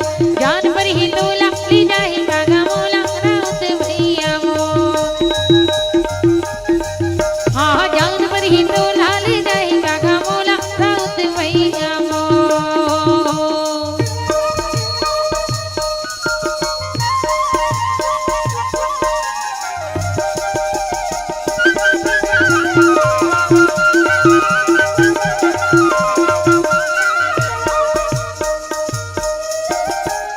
जान परही तोला ले जाही काका मोला राउत भैया मोर। हाँ, जान परही तोला ले जाही काका मोला राउत भैया मोर।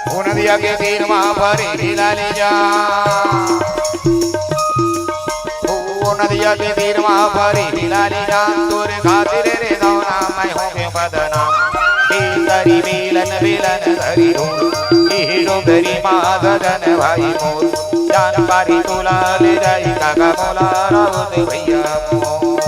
ओ नदिया के तीर मा परी ढिला ले जा। ओ नदिया के तीर मा परी ढिला ले जा। तोर खातिर रे दौना मैं होंगे बदनाम। बेल धरी बेलन, बेलन धरी ढोल, इही डोंगरी मा सजन भाई मोर। जान परी तोला ले जाई काका मोला राउत भैया मोर।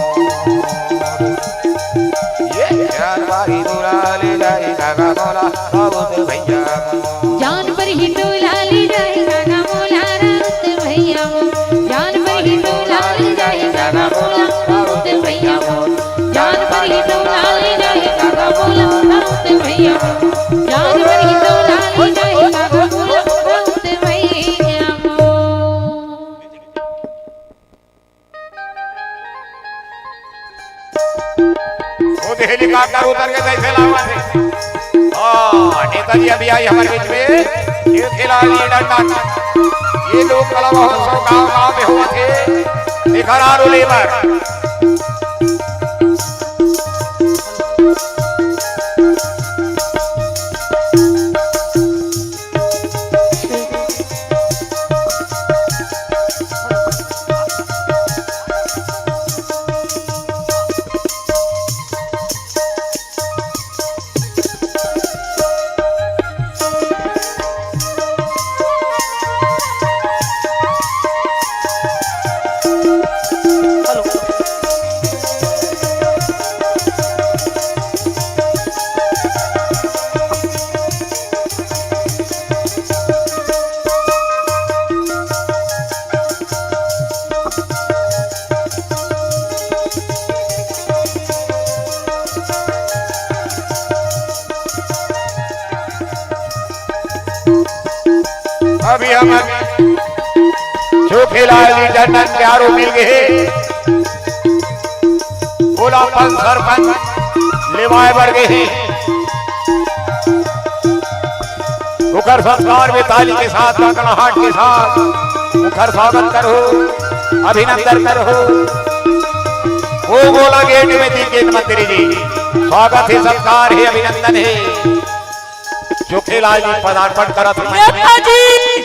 ये जानवारी दुलाल जाई काका मोला राउत भैया मोर। जान परही तोला ले जाई काका मोला राउत भैया मोर। जान परही तोला ले जाई काका मोला राउत भैया मोर। जान परही तोला ले जाई काका मोला राउत भैया मोर। जान परही तोला ले जाई काका मोला राउत भैया मोर। वो हेलीकॉप्टर उतर के कैसे लावा थे? हाँ, नेताजी अभी आई हमारे बीच में। ये खिलाड़ी डंडन, ये लोक कला महोत्सव गांव गांव में हुआ थे। निखरारू लेबर। अभी हम जोखीलाल जी टंडन के आरो मिल गए हे। ओला पंच सरपंच लेवाए बर गे हे। ओकर सत्कार में ताली के साथ, कड़कड़ाहट के साथ ओकर स्वागत करहू, अभिनंदन करहू। ओ गोला गेट में तीन गेट मंत्री जी, स्वागत हे, सत्कार हे, अभिनंदन हे। जोखीलाल जी पदार्पण करत हे। नेताजी!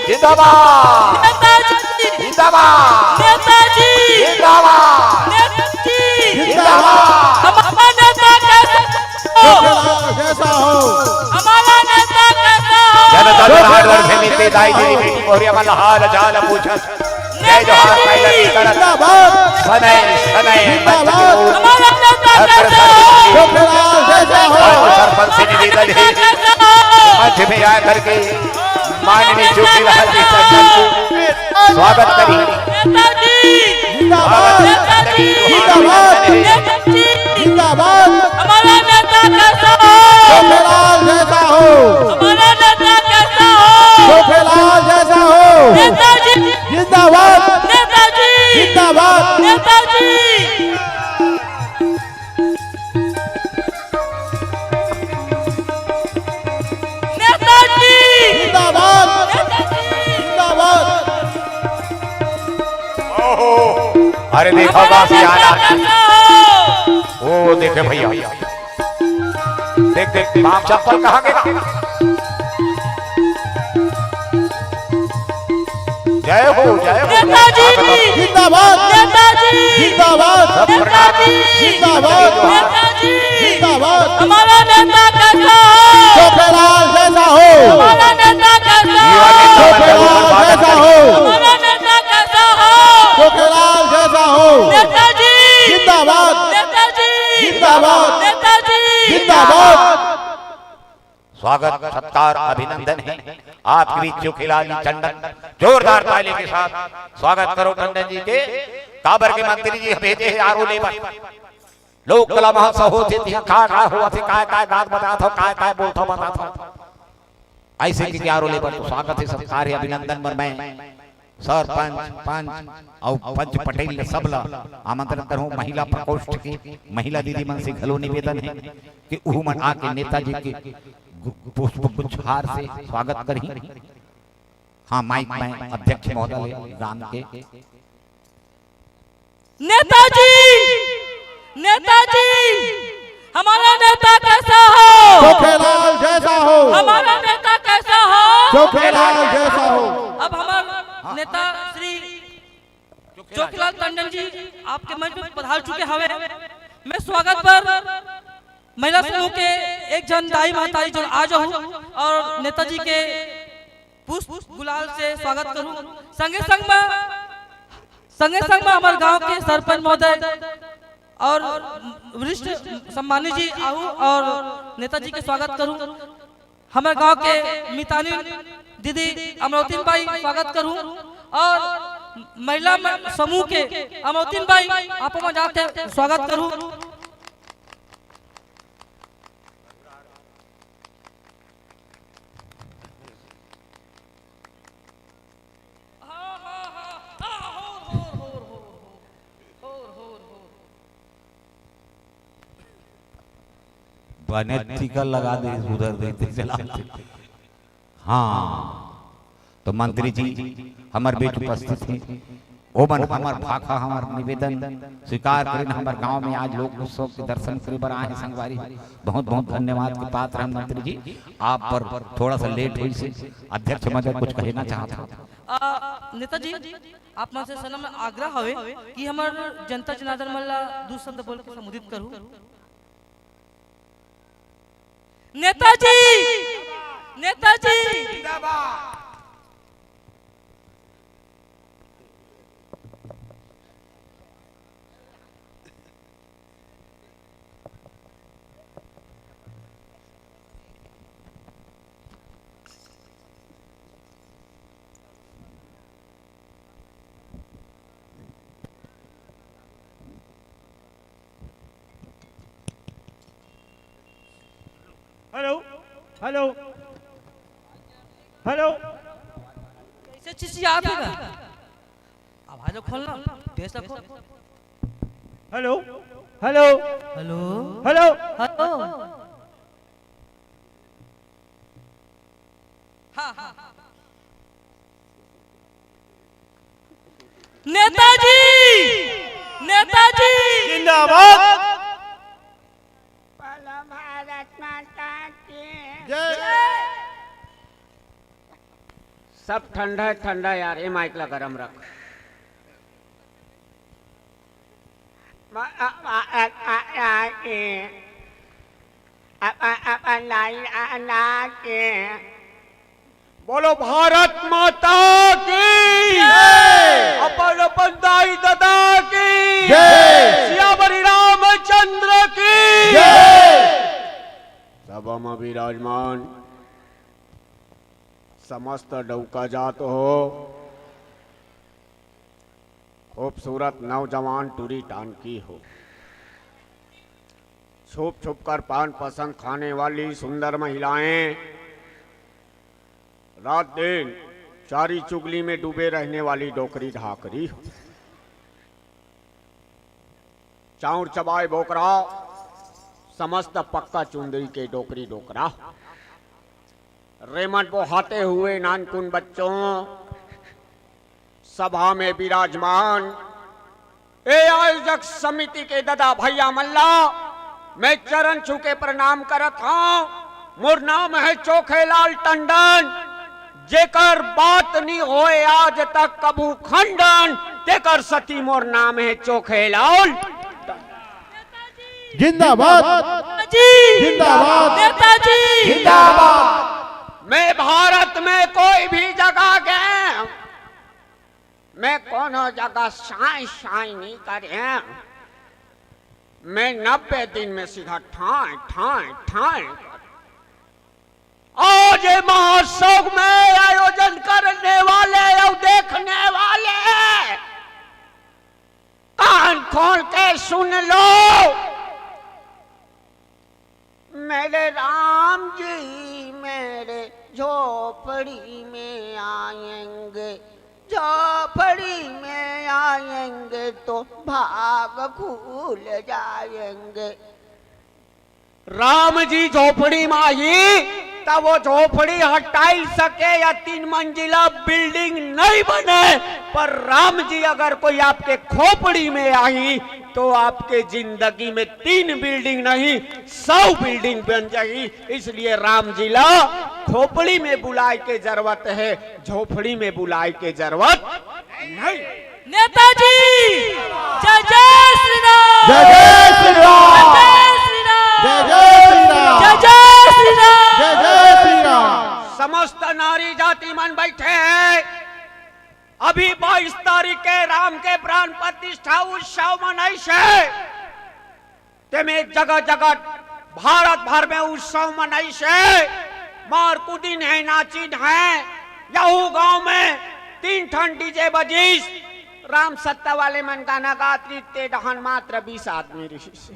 जिंदाबाद! नेताजी! जिंदाबाद! नेताजी! जिंदाबाद! नेताजी! जिंदाबाद! हमारा नेता कैसा हो? जोखीलाल जैसा हो। हमारा नेता कैसा हो? जनता जनार्दन से मिलते दाई जी बेटी मोहरिया मन हाल चाल पूछत। जय जोहार, मैं लगी करत। जिंदाबाद। सनय, सनय, मंच के जिंदाबाद। ओर हमारा नेता अग्रसर कैसा हो? होइए। जोखीलाल जैसा हो। आज सरपंच से निवेदन हे, मंच में आकर के माननीय जोखीलाल जी टंडन को स्वागत करिए। नेताजी। जिंदाबाद। स्वागत करिए। नेताजी। जिंदाबाद। नेताजी। जिंदाबाद। हमारा नेता कैसा हो? जोखीलाल जैसा हो। हमारा नेता कैसा हो? जोखीलाल जैसा हो। नेताजी। जिंदाबाद। नेताजी। जिंदाबाद। नेताजी। अरे देखो बाबा, बासी नेता आला। कैसा हो? ओ देखे भैया, देख देख, पाँव चप्पल कहाँ के ना? जय हो, जय हो। नेताजी! जिंदाबाद! नेताजी! जिंदाबाद! नेताजी! जिंदाबाद! नेताजी! जिंदाबाद! हमारा नेता कैसा हो? चोखेलाल जैसा हो। हमारा नेता कैसा हो? चोखेलाल जैसा हो। हमारा नेता कैसा हो? चोखेलाल जैसा हो। नेताजी! जिंदाबाद! नेताजी! जिंदाबाद! नेताजी! जिंदाबाद! स्वागत, सत्कार, अभिनंदन हे आपके बीच चोखेलाल जी टंडन। जोरदार ताली के साथ स्वागत करो टंडन जी के। काबर के मंत्री जी भेजे हे आरो लेबर। लोक कला महोत्सव होथे, तिहा का का होवत हे, काय काय गात बजात हो, काय काय बोलत हो, बतात हो। अइसे के आरो लेबर तो स्वागत हे, सत्कार हे, अभिनंदन बर मैं सरपंच, पंच अउ पंच पटेल ल सब ल आमंत्रित करहूं। महिला प्रकोष्ठ के महिला दीदी मन से घलो निवेदन हे कि उहू मन आके नेताजी के गु-, पुष्प गुच्छहार से स्वागत करही। हाँ, माइक मैं अध्यक्ष महोदय ले राम के। नेताजी, नेताजी, हमारा नेता कैसा हो? चोखेलाल जैसा हो। हमारा नेता कैसा हो? चोखेलाल जैसा हो। अब हमार नेता श्री चोखेलाल टंडन जी आपके मंच में पधार चुके हवे। मैं स्वागत पर महिला समूह के एक झन दाई महतारी जो आ जाहू और नेताजी के पुष्प गुलाल से स्वागत करूं। संगे संग में, संगे संग में हमारे गांव के सरपंच महोदय और वरिष्ठ सम्मानित जी आहू और नेताजी के स्वागत करूं। हमारे गांव के मितानी दीदी अमरौतीन बाई स्वागत करूं और महिला म-, समूह के अमरौतीन बाई आप मन जाके स्वागत करूं। बने टीका लगा दे उधर देते चला। हाँ, तो मंत्री जी हमर बीच उपस्थित हे, ओमन हमर भाखा, हमर निवेदन स्वीकार करिन। हमर गांव में आज लोक उत्सव के दर्शन करे बर आए हे संगवारी, बहुत बहुत धन्यवाद के पात्र हे मंत्री जी। आप बर थोड़ा सा लेट होइस हे, अध्यक्ष महोदय कुछ कहना चाहत हव? आ, नेताजी, आप मन से सनम आग्रह हवे कि हमर जनता जनार्दन मन ला दू शब्द बोल के संबोधित करू। Netaji, Netaji. Hello, hello, hello. कैसे चिचियात हे गा? आवाज खोल ना, बेस रखो। Hello, hello, hello, hello. Hello. हाँ, हाँ। नेताजी, नेताजी। जिंदाबाद। बोलो भारत माता की जय। सब ठंडा है, ठंडा यार, ये माइक ला गरम रख। मा-, आ, आ, आ, आ, आ, ए। आ, आ, आ, आ, लाई, आ, आ, ना, ए। बोलो भारत माता की जय। अपन, अपन दाई ददा की जय। सियावर रामचंद्र की जय। सभा में विराजमान समस्त डौका जात हो, खूबसूरत नौजवान टूरी टांकी हो, छुप छुप कर पान पसंद खाने वाली सुंदर महिलाएं, रात दिन चारी चुगली में डूबे रहने वाली डोकरी ढाकरी हो, चाउर चबाए बोकरा, समस्त पक्का चुंदरी के डोकरी डोकरा हो। रेमट बोहाते हुए नानकुन बच्चों, सभा में विराजमान ए आयोजक समिति के ददा भैया मन ला मैं चरण छू के प्रणाम करत हंव। मोर नाम हे चोखेलाल टंडन, जेकर बात नी होय आज तक कभू खंडन, तेकर सती मोर नाम हे चोखेलाल। जिंदाबाद। जी। जिंदाबाद। नेताजी। जिंदाबाद। मैं भारत में कोई भी जगह गए, मैं कोनो जगह साई साई नहीं करे। मैं नब्बे दिन में सीधा ठाए ठाए ठाए। आज ये महोत्सव में आयोजन करने वाले और देखने वाले, कान खोल के सुन लो। मेरे राम जी मेरे झोपड़ी में आएंगे, झोपड़ी में आएंगे तो भाग खुल जाएंगे। राम जी झोपड़ी में आही, तब वो झोपड़ी हटाई सके या तीन मंजिला बिल्डिंग नहीं बने, पर राम जी अगर कोई आपके खोपड़ी में आही, तो आपके जिंदगी में तीन बिल्डिंग नहीं, सौ बिल्डिंग बन जाही। इसलिए राम जी ला खोपड़ी में बुलाए के जरूरत है, झोपड़ी में बुलाए के जरूरत नहीं। नेताजी। जय जय श्री राम। जय जय श्री राम। जय जय श्री राम। जय जय श्री राम। जय जय श्री राम। जय जय श्री राम। समस्त नारी जाति मन बैठे हैं। अभी बाईस तारीख के राम के प्राण प्रतिष्ठा उत्सव मनाइस हे। तेमे जगह जगह भारत भर में उत्सव मनाइस हे। मार कुदिन हे, नाचिन हे। यहू गांव में तीन ठन डीजे बजिस। राम सत्ता वाले मन गाना गात रिहिस, ते डहन मात्र बीस आदमी रिहिस।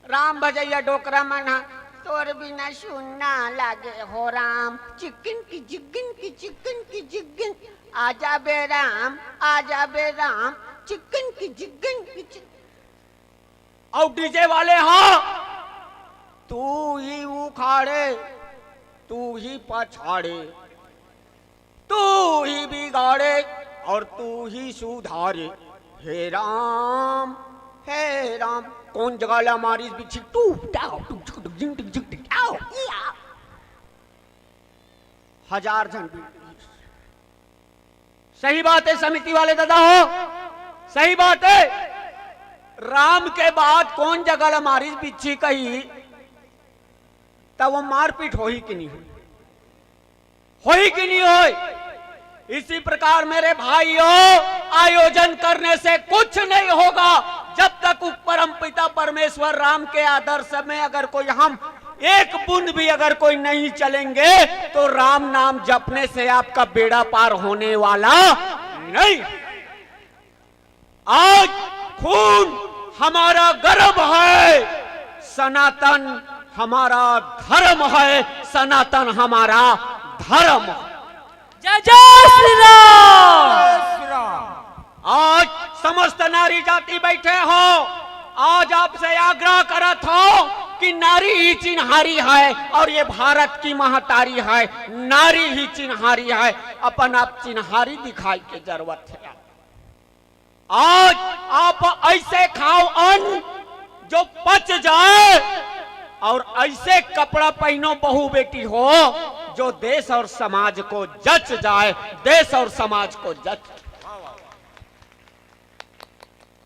राम भजइया डोकरा मन ह तोर बिना सुन्ना लागे हो राम। चिक्किन की जिग्गिन की चिक्किन की जिग्गिन। आजा बे राम, आजा बे राम। चिक्किन की जिग्गिन की चिक अउ डीजे वाले ह तू ही उखाड़े, तू ही पछाड़े, तू ही बिगाड़े और तू ही सुधारे। हे राम, हे राम। कोन जगह ला मारिस बिच्छी? टू, टाओ, टुक, टुक, टुक, जिंग, टिक, जिंग, टिक, टाओ, या। हजार झन बिल। सही बात हे समिति वाले ददा हो, सही बात हे। राम के बाद कोन जगह ला मारिस बिच्छी कही, त वो मारपीट होही कि नहीं होही? होही कि नहीं होही? इसी प्रकार मेरे भाइयों, आयोजन करने से कुछ नहीं होगा। जब तक परमपिता परमेश्वर राम के आदर्श में अगर कोई हम एक बूंद भी अगर कोई नहीं चलेंगे, तो राम नाम जपने से आपका बेड़ा पार होने वाला नहीं। आज खून हमारा गर्व है, सनातन हमारा धर्म है, सनातन हमारा धर्म है। जय जय श्री राम। आज समस्त नारी जाति बैठे हो, आज आपसे आग्रह करत हो कि नारी ही चिन्हारी है और ये भारत की महतारी है। नारी ही चिन्हारी है, अपन आप चिन्हारी दिखाए के जरूरत है। आज आप ऐसे खाओ अन्न जो पच जाए और ऐसे कपड़ा पहनो बहू बेटी हो जो देश और समाज को जच जाए, देश और समाज को जच।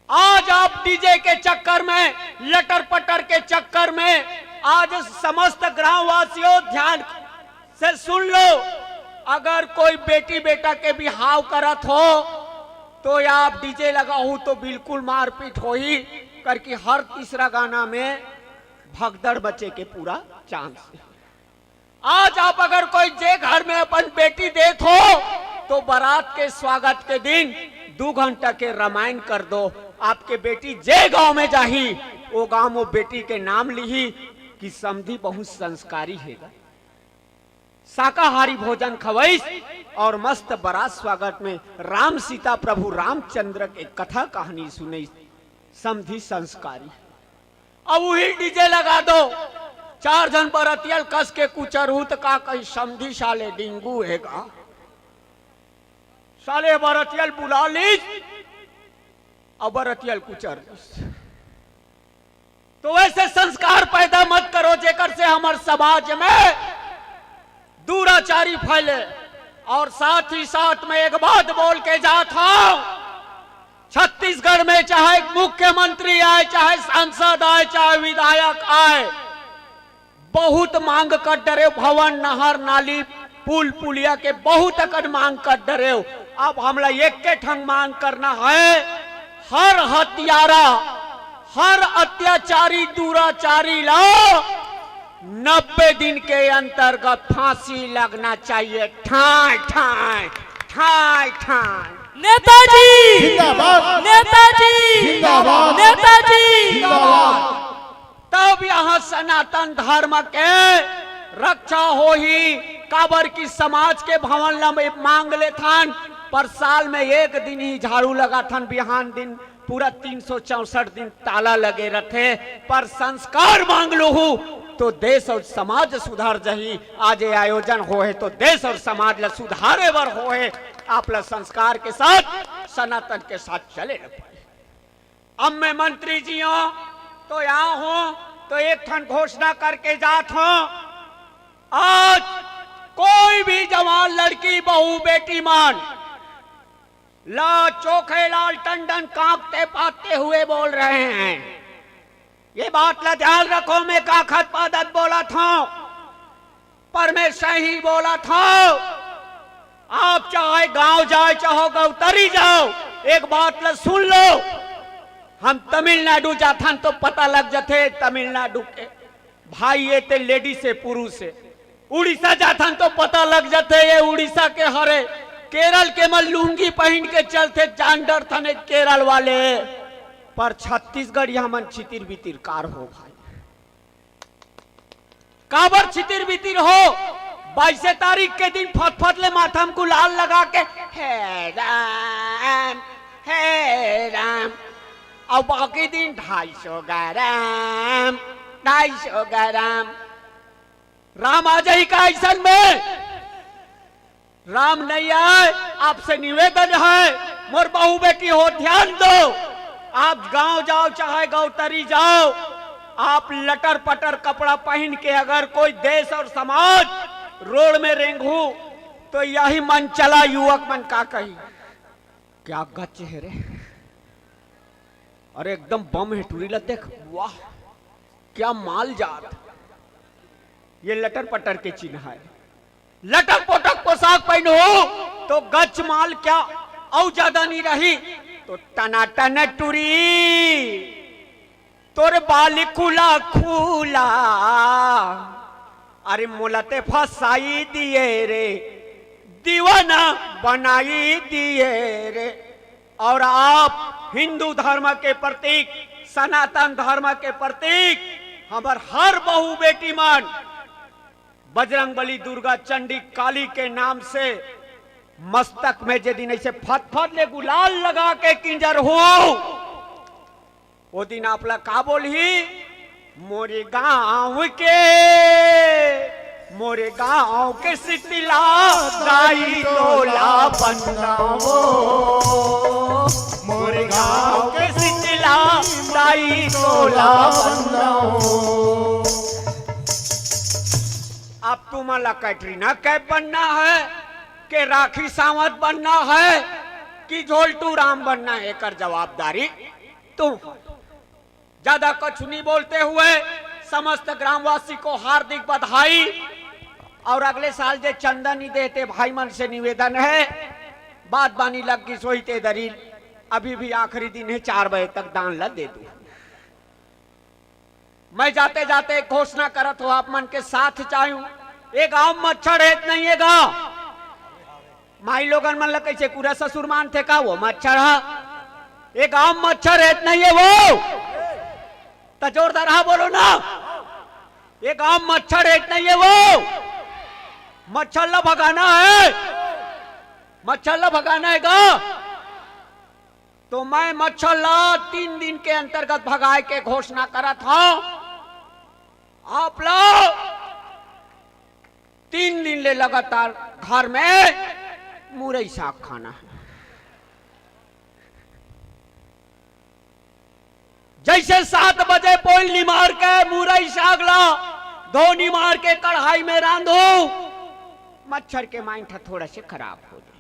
आज आप डीजे के चक्कर में, लटर पटर के चक्कर में, आज समस्त ग्रामवासियों ध्यान से सुन लो, अगर कोई बेटी बेटा के बिहाव करत हो तो या आप डीजे लगाहू तो बिल्कुल मारपीट होही, करके हर तीसरा गाना में भगदड़ मचे के पूरा चांस हे। आज आप अगर कोई जे घर में अपन बेटी देत हो तो बारात के स्वागत के दिन दू घंटा के रामायण कर दो। आपके बेटी जे गांव में जाही, वो गांव वो बेटी के नाम लिही कि समधी बहुत संस्कारी हे गा। शाकाहारी भोजन खवइस और मस्त बरात स्वागत में राम सीता प्रभु रामचंद्र के कथा कहानी सुनइस। समधी संस्कारी। अब उही डीजे लगा दो, चार झन बरतिया ल कस के कुचरहू त का कही, समधी साले डिंगू हे गा। साले बरतिया ल बुला लीस, अब बरतिया ल कुचर लीस। तो वैसे संस्कार पैदा मत करो, जेकर से हमर समाज में दुराचारी फैले। और साथ ही साथ में एक बात बोल के जात हूं, छत्तीसगढ़ में चाहे मुख्यमंत्री आए, चाहे सांसद आए, चाहे विधायक आए, बहुत मांग कर डरेव, भवन, नहर, नाली, पुल, पुलिया के बहुत अकन मांग कर डरेव। अब हमला एक के ठन मांग करना है, हर हत्यारा, हर अत्याचारी, दुराचारी ला नब्बे दिन के अंतर्गत फांसी लगना चाहिए। ठाय ठाय, ठाय ठाय। नेताजी जिंदाबाद। नेताजी जिंदाबाद। नेताजी जिंदाबाद। तब यहाँ सनातन धर्म के रक्षा होही, काबर कि समाज के भवन ला मांग लेथन, पर साल में एक दिन ही झाड़ू लगाथन, बिहान दिन पूरा तीन सौ चौसठ दिन ताला लगे रथे, पर संस्कार मांग लूहू तो देश और समाज सुधार जही। आज ये आयोजन होहे तो देश और समाज ला सुधारे बर होहे। आप ला संस्कार के साथ, सनातन के साथ चले ल पड़ही। अब मैं मंत्री जी हूं तो यहाँ हूं तो एक ठन घोषणा करके जात हूं, आज कोई भी जवान लड़की, बहू, बेटी मन ला चोखेलाल टंडन कांपते पाते हुए बोल रहे हैं। ये बात ला ध्यान रखो, मैं का खत पादत बोलत हूं, पर मैं सही बोलत हूं। आप चाहे गांव जाए, चाहे गौतरी जाओ, एक बात ला सुन लो, हम तमिलनाडु जाथन तो पता लग जथे तमिलनाडु के भाई, ये ते लेडीज हे, पुरुष हे। उड़ीसा जाथन तो पता लग जथे ये उड़ीसा के हरे, केरल के मन लुंगी पहिन के चलथे, जान डरथन ये केरल वाले। पर छत्तीसगढ़िया मन छितिर बितिर कार हो भाई। काबर छितिर बितिर हो? बाईसे तारीख के दिन फतफत ले माथा म गुलाल लगा के, "हे राम, हे राम," अउ बाकी दिन ढाई सौ गरम, ढाई सौ गरम। राम आ जाही का अइसन में? राम नहीं आए। आपसे निवेदन है, मोर बहू बेटी हो, ध्यान दो। आप गांव जाओ चाहे गौतरी जाओ, आप लटर पटर कपड़ा पहन के अगर कोई देश और समाज रोड में रेंगहू तो यही मन चला, युवक मन का कही, क्या गच हे रे। अरे एकदम बम हे टुरी ला देख, वाह क्या माल जात। ये लटर पटर के चिन्ह है। लटर पटर पोशाक पहनो तो गच माल क्या अउ ज्यादा नहीं रही। तो टनाटन टुरी तोर बाल खुला खुला, अरे मोला ते फसाई दिए रे, दीवाना बनाई दिए रे। और आप हिंदू धर्म के प्रतीक, सनातन धर्म के प्रतीक, हमर हर बहू बेटी मन बजरंग बली, दुर्गा, चंडी, काली के नाम से मस्तक में जे दिन ऐसे फतफत ले गुलाल लगा के किंजर हो, वो दिन आप ला का बोलही? मोरे गांव के, मोरे गांव के सितला दाई तोला बंदना हो, मोरे गांव के सितला दाई तोला बंदना हो। अब तुमन ला कैटरीना कैफ बनना है के राखी सावंत बनना है कि झोलटू राम बनना है, एकर जवाबदारी तुम। ज्यादा कुछ नहीं बोलते हुए समस्त ग्रामवासी को हार्दिक बधाई। और अगले साल जे चंदा नहीं देते भाई मन से निवेदन है, बात बानी लग गई सोई ते दरील, अभी भी आखिरी दिन है, चार बजे तक दान ला दे दू। मैं जाते जाते एक घोषणा करत हो, आप मन के साथ चाहूं, ये गांव मच्छर हेत नहीं है गा। माई लोगन मन ला कैसे पूरा ससुर मानथे का वो मच्छर हा? ये गांव मच्छर हेत नहीं है वो। त जोरदार हा बोलो ना, ये गांव मच्छर हेत नहीं है वो। मच्छर ला भगाना है, मच्छर ला भगाना है गा। तो मैं मच्छर ला तीन दिन के अंतर्गत भगाए के घोषणा करत हूं। आप लोग तीन दिन ले लगातार घर में मुरई साग खाना है। जइसे सात बजे पोइल निमार के मुरई साग ला धो निमार के कढ़ाई में रांधहू, मच्छर के माइंड ह थोड़ा से खराब हो जाय।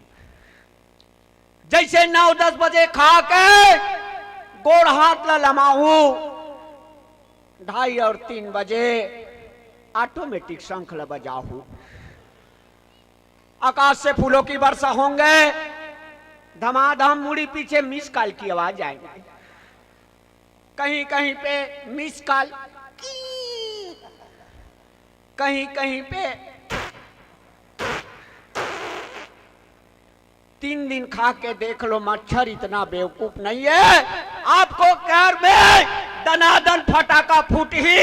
जइसे नौ दस बजे खा के गोड़ हाथ ला लमाहू, ढाई और तीन बजे ऑटोमेटिक शंख ला बजाहू। आकाश से फूलों की वर्षा होंगे, धमाधम मुड़ी पीछे मिस कॉल की आवाज आएंगे। कहीं कहीं पे मिस कॉल, कहीं कहीं पे। तीन दिन खा के देख लो, मच्छर इतना बेवकूफ नहीं है। आपको घर में दनादन फटाका फूटही,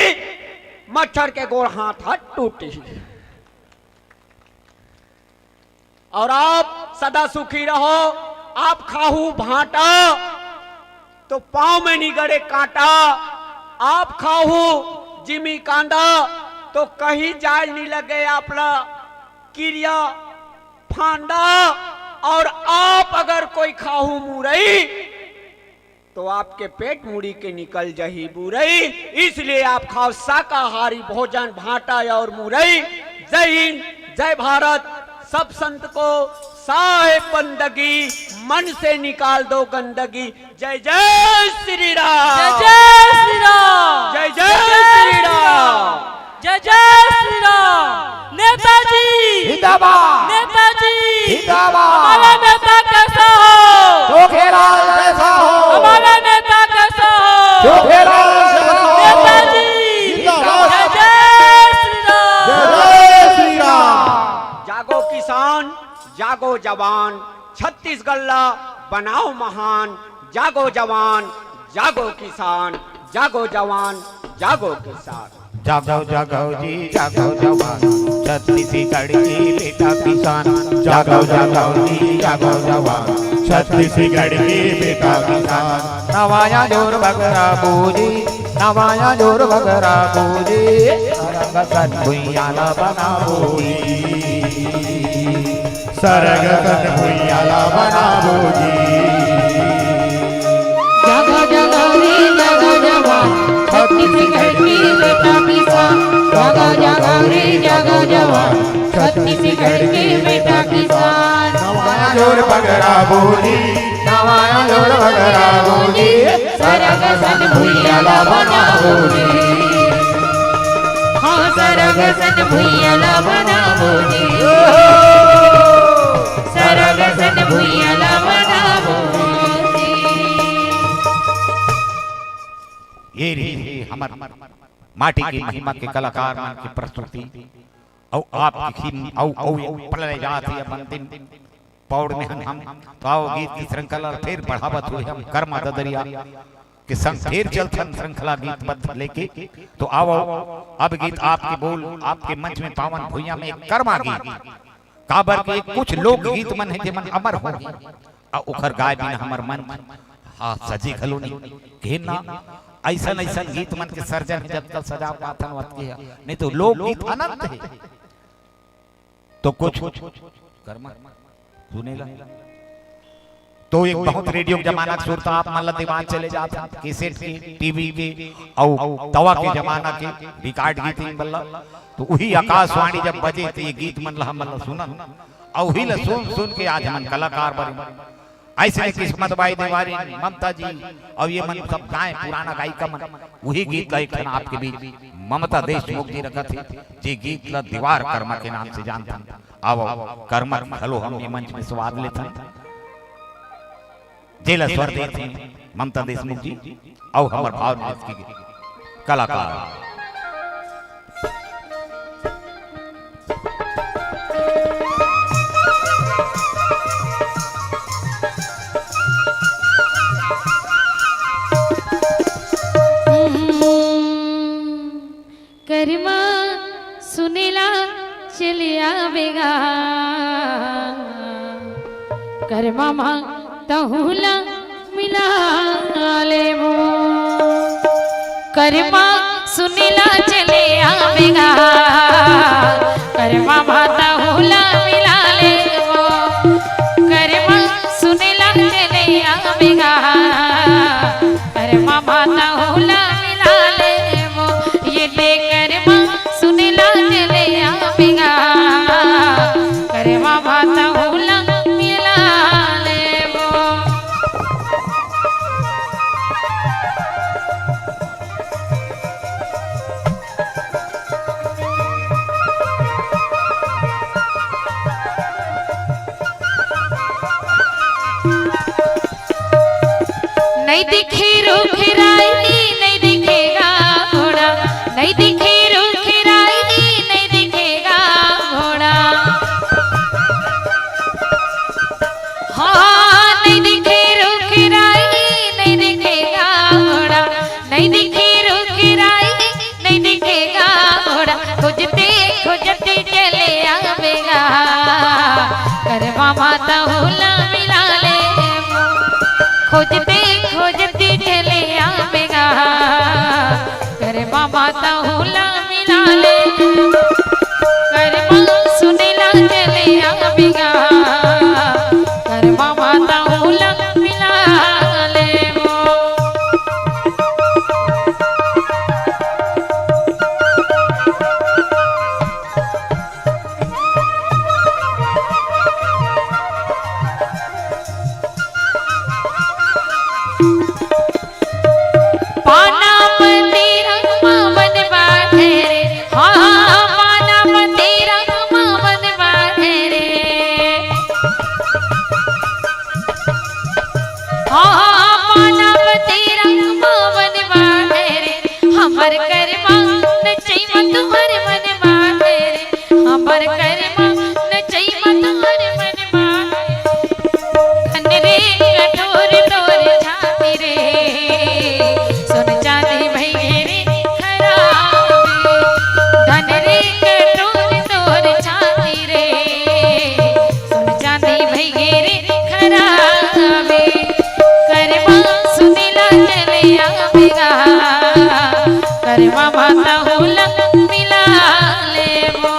मच्छर के गोड़ हाथ टूटही। और आप सदा सुखी रहो। आप खाहू भांटा तो पांव में नी गड़े कांटा, आप खाहू जिमी कांदा तो कहीं जाय नी लगे आप ला किरिया फांदा, और आप अगर कोई खाहू मुरई तो आपके पेट मुड़ी के निकल जाही बुरई। इसलिए आप खाओ शाकाहारी भोजन, भांटा और मुरई। जय हिंद, जय भारत। सब संत को साहेब बंदगी, मन से निकाल दो गंदगी। जय जय श्री राम। जय जय श्री राम। जय जय श्री राम। जय जय श्री राम। नेताजी जिंदाबाद। नेताजी जिंदाबाद। हमारा नेता कैसा हो? चोखेलाल जैसा हो। हमारा नेता कैसा हो? चोखेलाल जैसा हो। नेताजी जिंदाबाद। जय जय श्री राम। जय जय श्री राम। जागो किसान, जागो जवान, छत्तीसगढ़ ला बनाओ महान। जागो जवान, जागो किसान, जागो जवान, जागो किसान। जागो जागो जी जागो जवान, छत्तीसगढ़ के बेटा किसान। जागो जागो जी जागो जवान, छत्तीसगढ़ के बेटा किसान। नवाया जोर बगरा बूजी, नवाया जोर बगरा बूजी, सरग सन भुइयां ला बना बूजी। सरग सन भुइयां ला बना बूजी। जगा जगा रे जगा जवान, छत्तीसगढ़ के बेटा किसान। जगा जगा रे जगा जवान, छत्तीसगढ़ के बेटा किसान। नवाया जोर बगरा बूजी, नवाया जोर बगरा बूजी। सरग सन भुइयां ला बना बूजी। हाँ, सरग सन भुइयां ला बना बूजी। सरग सन भुइयां ला बना बूजी। ये रही हमर माटी के महिमा के कलाकार मन के प्रस्तुति। अउ आपके खिन अउ अउ पलले जात हे अपन दिन पौड़ में हन हम। तो आओ गीत की श्रृंखला फिर बढ़ावत हुए हम कर्मा ददरिया के संग फिर चलथन श्रृंखला गीत बद्ध लेके। तो आओ, आओ, अब गीत आपके बोल, आपके मंच में पावन भुइयां में एक कर्मा गीत। काबर के कुछ लोकगीत मन हे जेमन अमर होही, अउ ओखर गाय बिना हमर मंच हा सजे घलो नहीं। कहे ना, अइसन अइसन गीत मन के सर्जन जतका सजा पाथन वतके हे, नहीं तो लोकगीत अनंत हे। तो कुछ कर्मा सुनेला। तो एक बहुत रेडियो के जमाना के सुरता आप मन ला दीवान चले जात हे, कैसेट के, टीवी के, अउ तवा के जमाना के रिकॉर्ड गीत इन बल्ला। तो उही आकाशवाणी जब बजे तो ये गीत मन ला हमन ला सुनन, अउ उही ला सुन सुन के आज हमन कलाकार बने। अइसने किस्मत बाई देवारी, ममता जी, अउ ये मन सब गाय पुराना गायिका मन, उही गीत ला एक ठन आपके बीच ममता देशमुख जी रखत हे, जे गीत ला दीवार कर्मा के नाम से जानथन। आवव, कर्मा के घलो हम ये मंच में स्वाद लेथन। जेला स्वर देत हे ममता देशमुख जी, अउ हमर भाव नृत्य के कलाकार। करमा सुनेला चले आवेगा, करमा मा तहूला मिला लेबो। करमा सुनेला चले आवेगा, करमा मा तहूला मिला लेबो। करमा सुनेला चले आवेगा, करमा माता हुला मिला लेबो, ये दे करमा सुनेला चले आवेगा। करमा माता हुला मिला लेबो। नइ दिखे रूख राई, नइ दिखे गा घोड़ा, नइ दिखे रूख राई, नइ दिखे गा घोड़ा। हाँ, नइ दिखे रूख राई, नइ दिखे गा घोड़ा, नइ दिखे रूख राई, नइ दिखे गा घोड़ा। खोजते खोजते चले आवेगा, करमा माता हुला मिला लेबो। खोजते खोजते चले आवेगा, करमा माता हुला मिला लेबो। करमा सुनेला चले आवेगा, करमा माता हुला मिला लेबो। पाना मंदिर मा वन बाढ़े रे, हाँ, पाना मंदिर मा वन बाढ़े रे। हाँ, पाना मंदिर मा वन बाढ़े रे, हमर करमा नचई मा तुँहर मन बाढ़े रे, हमर करमा नचई मा तुँहर मन बाढ़े। धन रे कठोर तोर छाती रे, सोन चांदी भइगे रे खराबे। धन रे कठोर तोर छाती रे, सोन चांदी भइगे रे खराबे। करमा सुनेला चले आवेगा, करमा माता हुला मिला लेबो।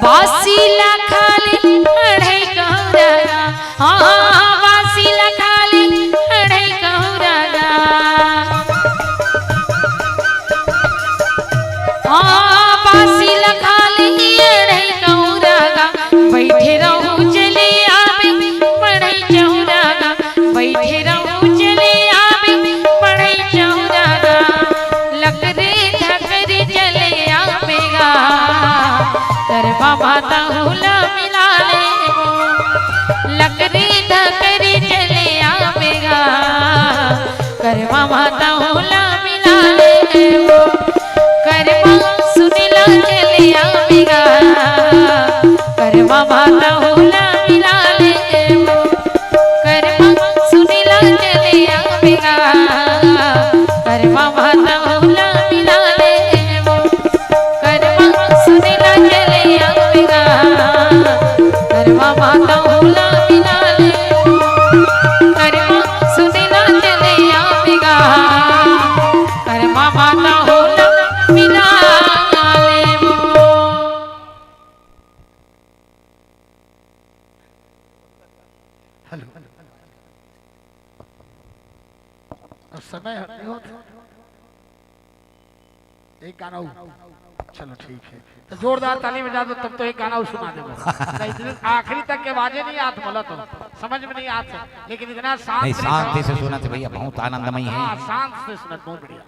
बासी ला खाले अढ़ई कहूँ रागा, हाँ, बासी ला खाले अढ़ई कहूँ रागा। हाँ, बासी ला खाले अढ़ई कहूँ रागा, बइठे रहूँ चले आबे, मढ़ई चहुँ रागा, बइठे रहूँ चले आबे, मढ़ई चहुँ रागा। लकरे धकरे चले आबे गा, करमा माता हुला मिला लेबो। लकरे धकरे चले आबे गा, करमा माता हुला मिला लेबो। करमा सुनेला चले आबे गा, करमा माता हुला मिला लेबो। करमा सुनेला चले आबे गा, करमा माता हुला मिला लेबो। करमा सुनेला चले आबे गा, करमा माता हुला मिला लेबो। करमा सुनेला चले आबे गा, करमा माता हुला मिला लेबो। हेलो। अब समय हटे हो तो एक गाना और। चलो ठीक है, तो जोरदार ताली बजा दो, तब तो एक गाना और सुना देबो। नहीं तो आखिरी तक के आवाजे नहीं आत, बोला तो समझ में नहीं आत, लेकिन इतना शांत नहीं, शांति से सुनत भैया, बहुत आनंदमय है। हाँ, शांत से सुनत, बहुत बढ़िया।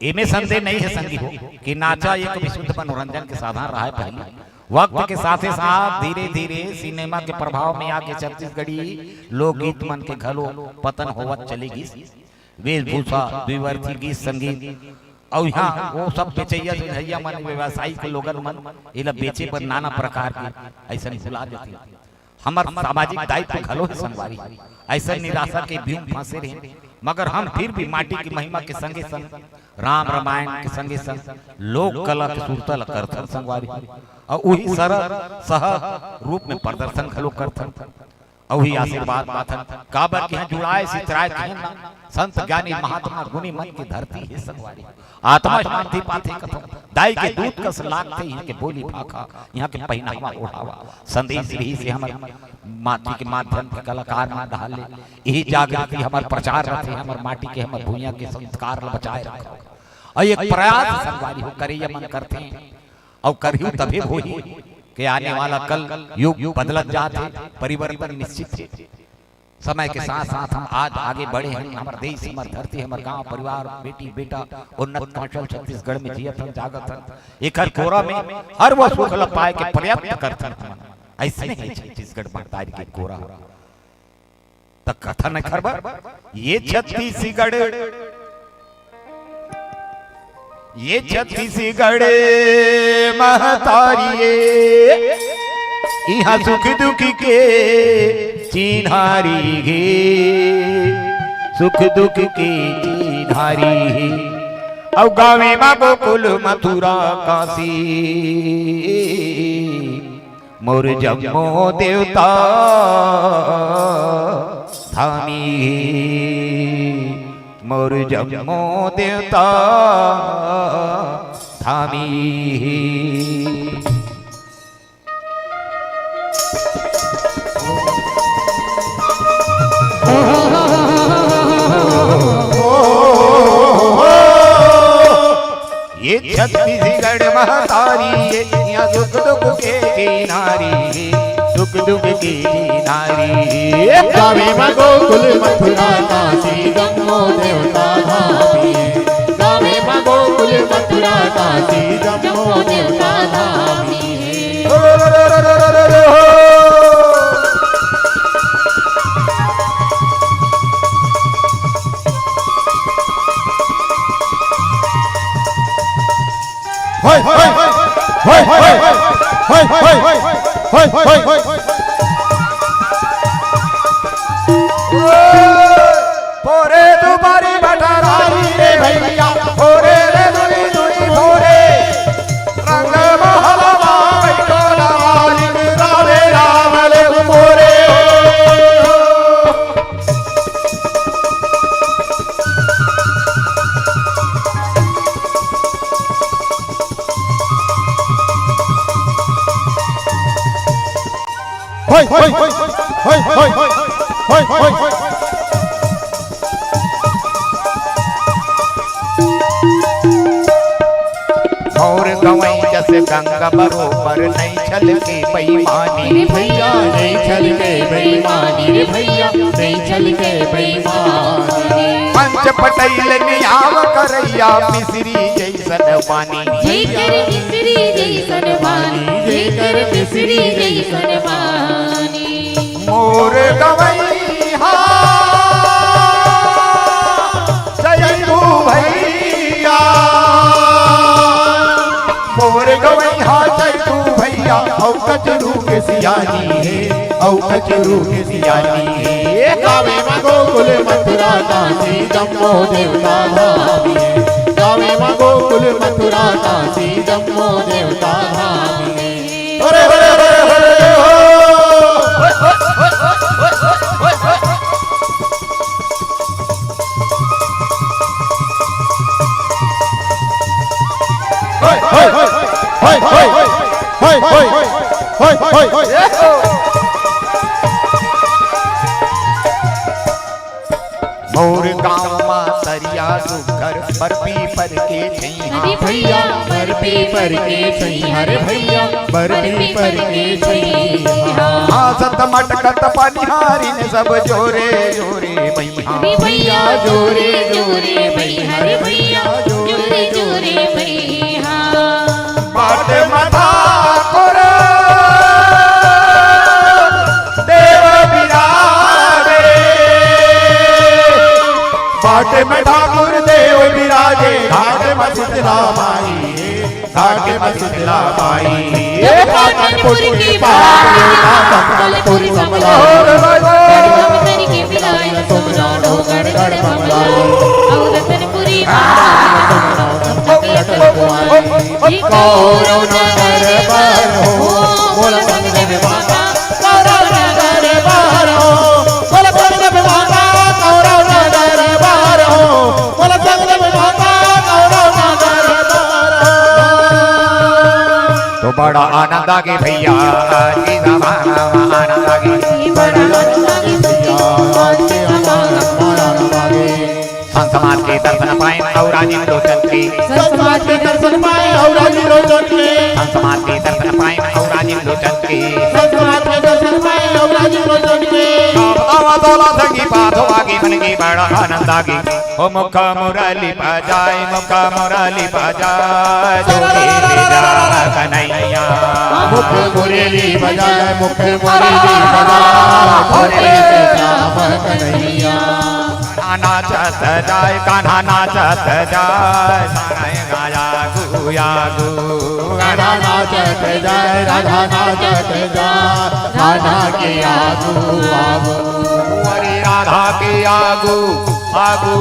एमे संदेह नहीं है संगी हो कि नाचा एक विशुद्ध मनोरंजन के साधन रहा है पहले। वक्त के साथे साथ धीरे धीरे सिनेमा के प्रभाव में आके छत्तीसगढ़ी लोकगीत मन के घलो पतन होवत चले गिस। वेशभूषा, द्विअर्थी गीत संगीत, अउ इहाँ वो सब बेचइया जोधइया मन, व्यवसायिक लोगन मन एला बेचे बर नाना प्रकार के अइसन भुला देथे। हमर सामाजिक दायित्व घलो हे संगवारी। अइसन निराशा के बिम्ब फंसे रहे, मगर हम फिर भी माटी के महिमा के संगे संग, राम रामायण के संगे संग, लोक कला के सुरता ल करथन संगवारी, अउ उही सरल सहज रूप में प्रदर्शन घलो करथन। अउ ही आशीर्वाद पाथन, काबर कि इहाँ जुड़ाए सितराए किहे ना, संत ज्ञानी महात्मा गुनी मन के धरती हे संगवारी। आत्मा शांति पाथे कथों, दाई के दूध कस लागथे इहाँ के बोली भाखा, इहाँ के पहिनावा ओढ़ावा। संदेश रहिसे हमर माटी के माध्यम के कलाकार मन डहार ले, इही जागृति हमर प्रचार रथे, हमर माटी के, हमर भुइयां के संस्कार ल बचाए रखो। अउ एक प्रयास संगवारी हो करइया मन करथे, अउ करहू तभे होही के आने वाला कल युग बदलत जात हे, परिवर्तन निश्चित हे। समय के साथ साथ हम आज आगे बढ़े हन। हमर देश, हमर धरती, हमर गांव, परिवार, बेटी, बेटा, उन्नत कौशल छत्तीसगढ़ में जियत हन, जागत हन। एकर कोरा में हर वो सुख ल पाए के प्रयत्न करथन हमन। अइसने हे छत्तीसगढ़ महतारी के कोरा। त कथन खरबर, ये छत्तीसगढ़, ये छत्तीसगढ़ महतारी ये, इहाँ सुख दुख के चिन्हारी हे, सुख दुख के चिन्हारी हे। अउ गावे मा गोकुल मथुरा काशी, मोर जम्मो देवता धामी हे, मोर जम्मो देवता धामी हे। ये छत्तीसगढ़ महतारी ये, इहाँ सुख दुख के चिन्हारी हे, सुख दुख के चिन्हारी हे। गावे मा गोकुल मथुरा काशी, जम्मो देवता धामी हे। गावे मा गोकुल मथुरा काशी, जम्मो देवता धामी हे। होय, होय, होय। पोरे दुबारी बटरारी रे भैया, पोरे रे दुई दुई पोरे। रंग महलवा बैठो रावण रावे रावल मोरे। होय, होय, होय। मोर गवई जस गंगा बरोबर, नइ छलके बेईमानी। रे भैया, नइ छलके बेईमानी। रे भैया, नइ छलके बेईमानी। पंच पटैल नियाव करैया, मिश्री जैसन बानी। जय कर मिश्री जैसन बानी। जय कर मिश्री जैसन बानी। मोर गवई हा चैतू भैया, मोर गवई हा चैतू भैया, अउ कचरू के सियानी हे, अउ कचरू के सियानी हे। गावे मा गोकुल मथुरा काशी, जम्मो देवता धामी हे। गावे मा गोकुल मथुरा काशी, जम्मो देवता धामी हे। हरे हरे हरे हरे हो। मोर गाँव मा तरिया सुघर, बर पीपर के छइहाँ। अरे भैया, बर पीपर के छइहाँ, अरे भैया, बर पीपर के छइहाँ। हाँसत मटकत पनिहारिन सब जोरे जोरे बइहाँ। अरे भैया, जोरे जोरे बइहाँ, अरे भैया, जोरे जोरे बइहाँ। बाट मा ठाकुर देव बिराजे, बाट मा ठाकुर देव बिराजे, घाट मा शीतला माई, घाट मा शीतला माई। ये पाटनपुर के पार, ये पाटनपुर समला, गढ़ गढ़ के मिलाए सोना, ढोगड़ गढ़ बंगला, और रतनपुरी कौरव नगर बर हो, मोला संग देवे माता, कौरव नगर बर हो। बड़ा आनंद आगे भैया, आज की सभा में आनंद आगे। बड़ा आनंद आगे भैया, आज के हमारा आनंद आगे। संत समाज के दर्शन पाए और राजीव लोचन के। संत समाज के दर्शन पाए और राजीव लोचन के। संत समाज के दर्शन पाए और राजीव लोचन के। संत समाज के दर्शन पाए और राजीव लोचन के। बतावा तोला संगी पाथो आगे मन के बड़ा आनंद आगे। ओ मुख मुरली बजाए, मुख मुरली बजाए, झूले ले जा कन्हैया। मुख मुरली बजाए, मुख मुरली बजाए, झूले ले जा कन्हैया। कान्हा नाचत जाए, कान्हा नाचत जाए, सारंग आगू आगू। राधा नाचत जाए, राधा नाचत जाए, राधा के आगू आगू। अरे राधा के आगू आगू,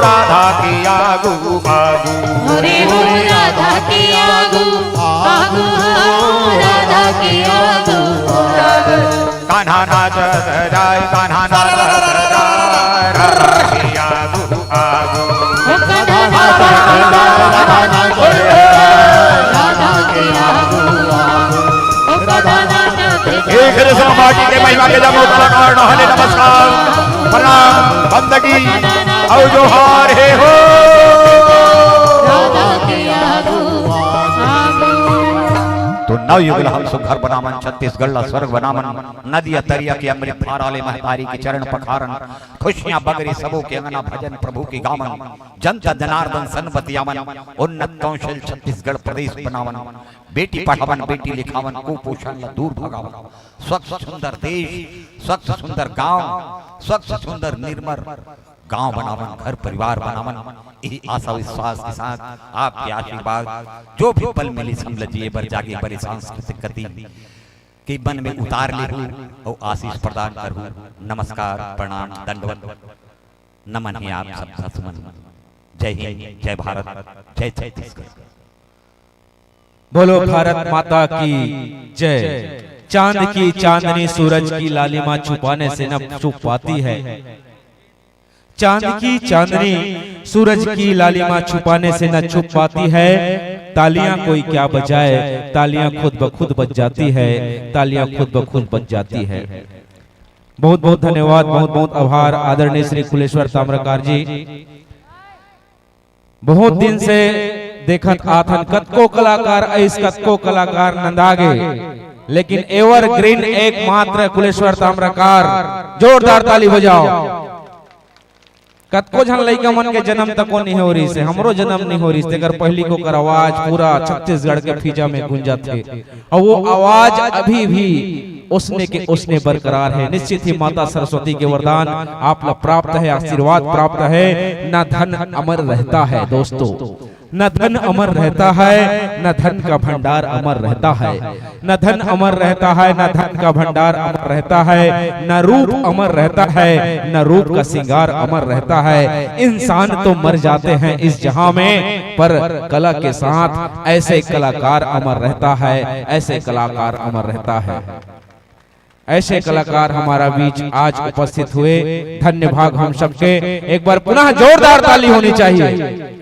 राधा के आगू आगू। हरे हो राधा के आगू आगू, राधा के आगू आगू। कान्हा नाचत जाए, कान्हा नाचत जाए, राधा के आगू आगू। राधा नाचत जाए, राधा नाचत जाए, राधा के आगू आगू। एक रे सब माटी के महिमा के जमो कलाकार नहले नमस्कार, प्रणाम, बंदगी और जोहार हे हो। तो नवयुग ल हम सुघर बनावन, छत्तीसगढ़ ला स्वर्ग बनावन, नदिया तरिया के अमृत धारा ले महतारी के चरण पखारन, खुशियां बगरी सबो के अंगना भजन प्रभु के गावन, जनता जनार्दन सन बतियावन, उन्नत कौशल छत्तीसगढ़ प्रदेश बनावन, बेटी पढ़ावन, बेटी लिखावन, कुपोषण ला दूर भगावन, स्वच्छ सुंदर देश, स्वच्छ सुंदर गांव, स्वच्छ सुंदर निर्मल गांव बनावन, घर परिवार बनावन। यही आशा विश्वास के साथ आपके आशीर्वाद जो भी पल मिली, हम ल जिए बर जागे बर सांस्कृतिक गति के मन में उतार लेहू और आशीष प्रदान करहू। नमस्कार, प्रणाम, दंडवत, नमन हे आप सब सुमन। जय हिंद, जय भारत, जय छत्तीसगढ़। बोलो भारत माता की जय। चांद की चांदनी सूरज की लालिमा छुपाने से न छुप पाती है। चांद की चांदनी सूरज की लालिमा छुपाने से न छुप पाती है। तालियां कोई क्या बजाए, तालियां खुद ब खुद बज जाती है, तालियां खुद ब खुद बज जाती है। बहुत बहुत धन्यवाद, बहुत बहुत आभार आदरणीय श्री कुलेश्वर ताम्रकार जी। बहुत दिन से देखत आथन, कतको कलाकार अइस, कतको कलाकार नंदा गे, लेकिन एवरग्रीन एकमात्र कुलेश्वर ताम्रकार। जोरदार ताली बजाओ। कतको झन लइका मन के जन्म तको नइ हो रहिस हे, हमरो जन्म नइ हो रहिस हे, तेकर पहिली के ओकर आवाज पूरा छत्तीसगढ़ के फिजा में गूंजत हे। अउ वो आवाज अभी भी ओसने के ओसने बरकरार हे। निश्चित ही माता सरस्वती के वरदान आप ला प्राप्त हे, आशीर्वाद प्राप्त हे। ना धन अमर रहता है दोस्तों, ना धन अमर रहता है, ना धन का भंडार अमर रहता है, ना धन अमर रहता है, ना धन का भंडार अमर रहता है, ना रूप अमर रहता है, ना रूप का श्रृंगार अमर रहता है। इंसान तो मर जाते हैं इस जहां में, पर कला के साथ ऐसे कलाकार अमर रहता है, ऐसे कलाकार अमर रहता है। ऐसे कलाकार हमारा बीच आज उपस्थित हुए, धन्य भाग हम सबके। एक बार पुनः जोरदार ताली होनी चाहिए।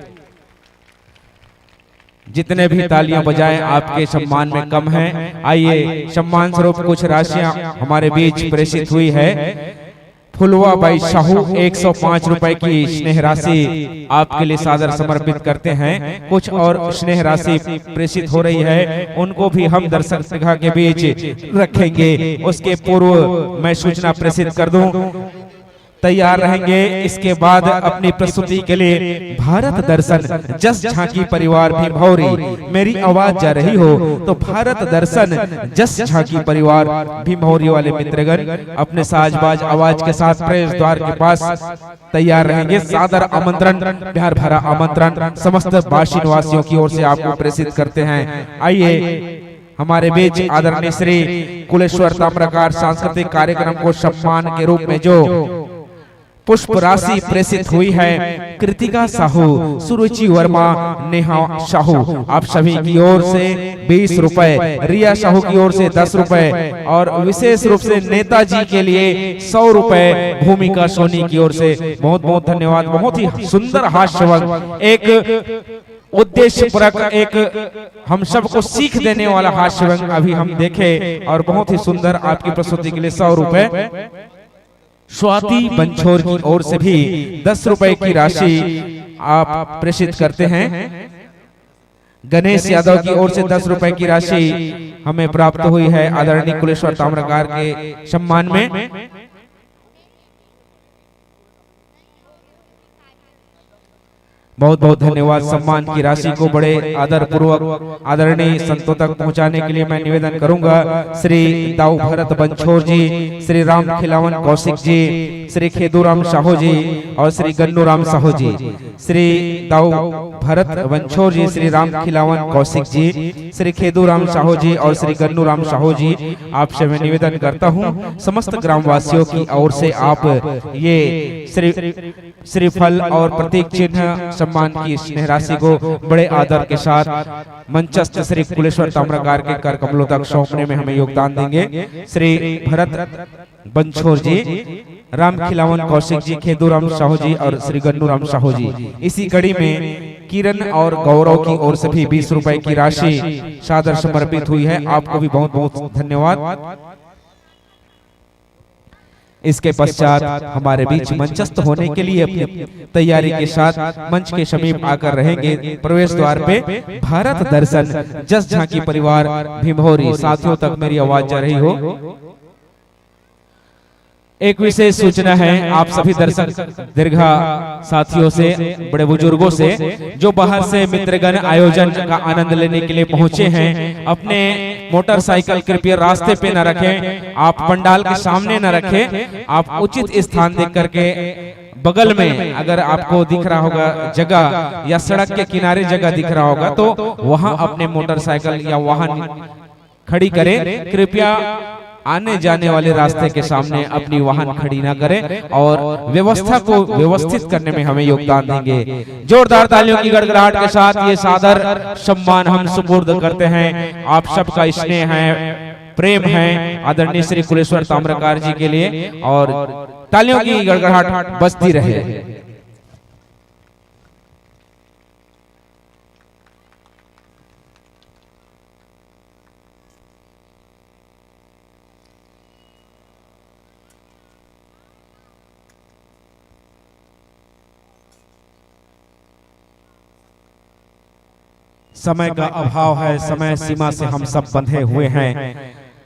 जितने भी तालियां बजाएं, आपके सम्मान में कम हैं। आइए, सम्मान स्वरूप कुछ राशियां हमारे बीच प्रेषित हुई है। फुलवा बाई साहू एक सौ पाँच रुपए की स्नेह राशि आपके लिए सादर समर्पित करते हैं। कुछ और स्नेह राशि प्रेषित हो रही है, उनको भी हम दर्शक दीर्घा के बीच रखेंगे। उसके पूर्व मैं सूचना प्रेषित कर दूं, तैयार रहेंगे। इसके बाद अपनी प्रस्तुति के लिए भारत दर्शन जस झांकी परिवार भीमभौरी, मेरी आवाज जा रही हो तो भारत दर्शन जस झांकी परिवार भीमभौरी वाले मित्रगण अपने साजबाज आवाज के साथ प्रवेश द्वार के पास तैयार रहेंगे। सादर आमंत्रण, प्यार भरा आमंत्रण समस्त बाशी निवासियों की ओर से आपको प्रेषित करते हैं। आइए, हमारे बीच आदरणीय श्री कुलेश्वर ताम्रकार सांस्कृतिक कार्यक्रम को सम्मान के रूप में जो पुष्प राशि प्रेषित हुई है, कृतिका साहू, सुरुचि वर्मा, नेहा साहू, आप सभी की ओर से बीस रुपए, रिया साहू की ओर से दस रुपए और विशेष रूप से नेताजी के लिए सौ रुपए भूमिका सोनी की ओर से। बहुत बहुत धन्यवाद। बहुत ही सुंदर हास्य भंग, एक उद्देश्यपूर्वक एक हम सबको सीख देने वाला हास्य व्यंग अभी हम देखे और बहुत ही सुंदर आपकी प्रस्तुति के लिए सौ रुपए। स्वाति बंछोर की ओर से भी दस रुपए की राशि आप प्रेषित करते हैं। गणेश यादव की ओर से दस रुपए की राशि हमें प्राप्त हुई है आदरणीय कुलेश्वर ताम्रकार के सम्मान में। बहुत बहुत धन्यवाद। सम्मान की राशि को बड़े आदर पूर्वक आदरणीय संतों तक पहुंचाने के लिए मैं निवेदन करूंगा। श्री दाऊ भरत बंछोर जी, श्री राम खिलावन कौशिक जी, श्री खेदू राम साहू जी और श्री गन्नू राम साहू जी। श्री दाऊ भरत बंछोर जी, श्री राम खिलावन कौशिक जी, श्री खेदू राम साहू जी और श्री गन्नू राम साहू जी, आपसे मैं निवेदन करता हूं, समस्त ग्रामवासियों की ओर से आप ये श्री श्रीफल और प्रतीक चिन्ह सम्मान की स्नेह राशि को बड़े आदर के साथ मंचस्थ श्री कुलेश्वर ताम्रकार के कर कमलों तक सौंपने में हमें योगदान देंगे। श्री भरत बंछोर जी, राम खिलावन कौशिक जी, खेदू राम साहू जी और श्री गन्नू राम साहू जी। इसी कड़ी में किरण और गौरव की ओर से भी बीस रुपए की राशि सादर समर्पित हुई है। आपको भी बहुत बहुत धन्यवाद। इसके पश्चात हमारे बीच मंचस्थ होने के लिए अपनी तैयारी के साथ मंच के समीप आकर रहेंगे प्रवेश द्वार पे भारत दर्शन जस झांकी परिवार भिंभौरी। साथियों तक मेरी आवाज जा रही हो? एक विशेष सूचना है आप सभी दर्शक दीर्घा साथियों से, बड़े बुजुर्गों से, जो बाहर से मित्रगण आयोजन का आनंद लेने के लिए पहुंचे हैं, अपने मोटरसाइकिल कृपया रास्ते पे न रखें, आप पंडाल के सामने न रखें, आप उचित स्थान देख करके बगल में अगर आपको दिख रहा होगा जगह या सड़क के किनारे जगह दिख रहा होगा तो वहां अपने मोटरसाइकिल या वाहन खड़ी करें। कृपया आने जाने वाले रास्ते के सामने अपनी वाहन खड़ी ना करें और व्यवस्था को व्यवस्थित करने में हमें योगदान देंगे। जोरदार तालियों की गड़गड़ाहट के साथ ये सादर सम्मान हम सुपुर्द करते हैं। आप सबका स्नेह है, प्रेम है आदरणीय श्री कुलेश्वर ताम्रकार जी के लिए और तालियों की गड़गड़ाहट बजती रहे। समय का अभाव है, समय सीमा से हम सब बंधे हुए हैं।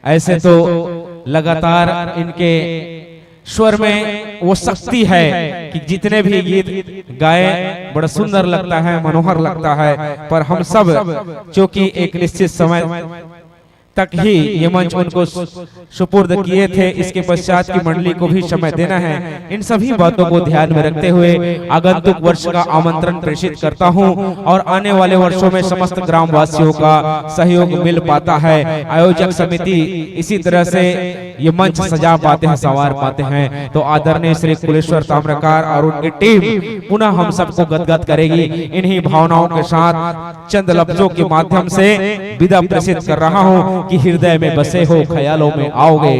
ऐसे तो लगातार इनके स्वर में वो शक्ति है कि जितने भी गीत गाए बड़ा सुंदर लगता है, मनोहर लगता है, पर हम सब चूंकि एक निश्चित समय तक ही ये मंच उनको सुपुर्द किए थे, इसके पश्चात की मंडली को भी समय देना है। इन सभी बातों को ध्यान में रखते हुए आगंतुक वर्ष का आमंत्रण प्रेषित करता हूं और आने वाले वर्षों में समस्त ग्रामवासियों का सहयोग मिल पाता है। आयोजक समिति इसी तरह से ये मंच सजा पाते हैं, संवार पाते हैं। तो आदरणीय श्री कुलेश्वर ताम्रकार और उनकी टीम पुनः हम सबको गदगद करेगी। इन्हीं भावनाओं के साथ चंद लफ्जों के माध्यम से विदा प्रेषित कर रहा हूँ कि हृदय में बसे हो, ख्यालों में आओगे।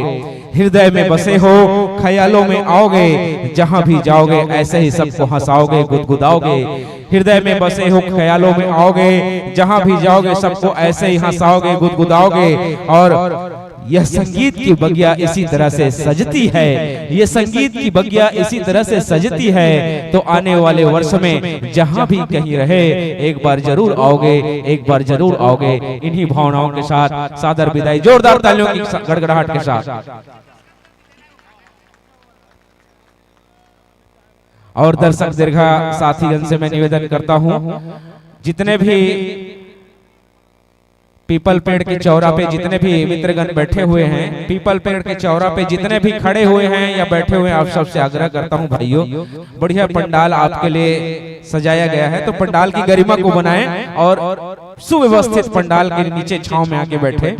हृदय में बसे हो, ख्यालों में आओगे। जहां भी जाओगे ऐसे ही सबको हंसाओगे, गुदगुदाओगे। हृदय में बसे हो, ख्यालों में आओगे। जहां भी जाओगे सबको ऐसे ही हंसाओगे, गुदगुदाओगे। और यह संगीत की बगिया इसी तरह से सजती है, ये संगीत की बगिया इसी तरह से सजती है, तो आने वाले वर्ष में जहां भी कहीं रहे, एक बार जरूर आओगे, एक बार जरूर आओगे। इन्हीं भावनाओं के साथ सादर विदाई, जोरदार तालियों की सा-, गड़गड़ाहट के साथ। और दर्शक दीर्घा साथीगण से मैं निवेदन करता हूं, जितने भी पीपल पेड़ के चौरा पे जितने भी मित्रगण बैठे हुए हैं, पीपल पेड़ के चौरा पे जितने भी खड़े हुए हैं या बैठे हुए हैं, आप सबसे आग्रह करता हूं भाइयों, बढ़िया पंडाल आपके लिए सजाया गया है, तो पंडाल की गरिमा को बनाएं और सुव्यवस्थित पंडाल के नीचे छांव में आके बैठे।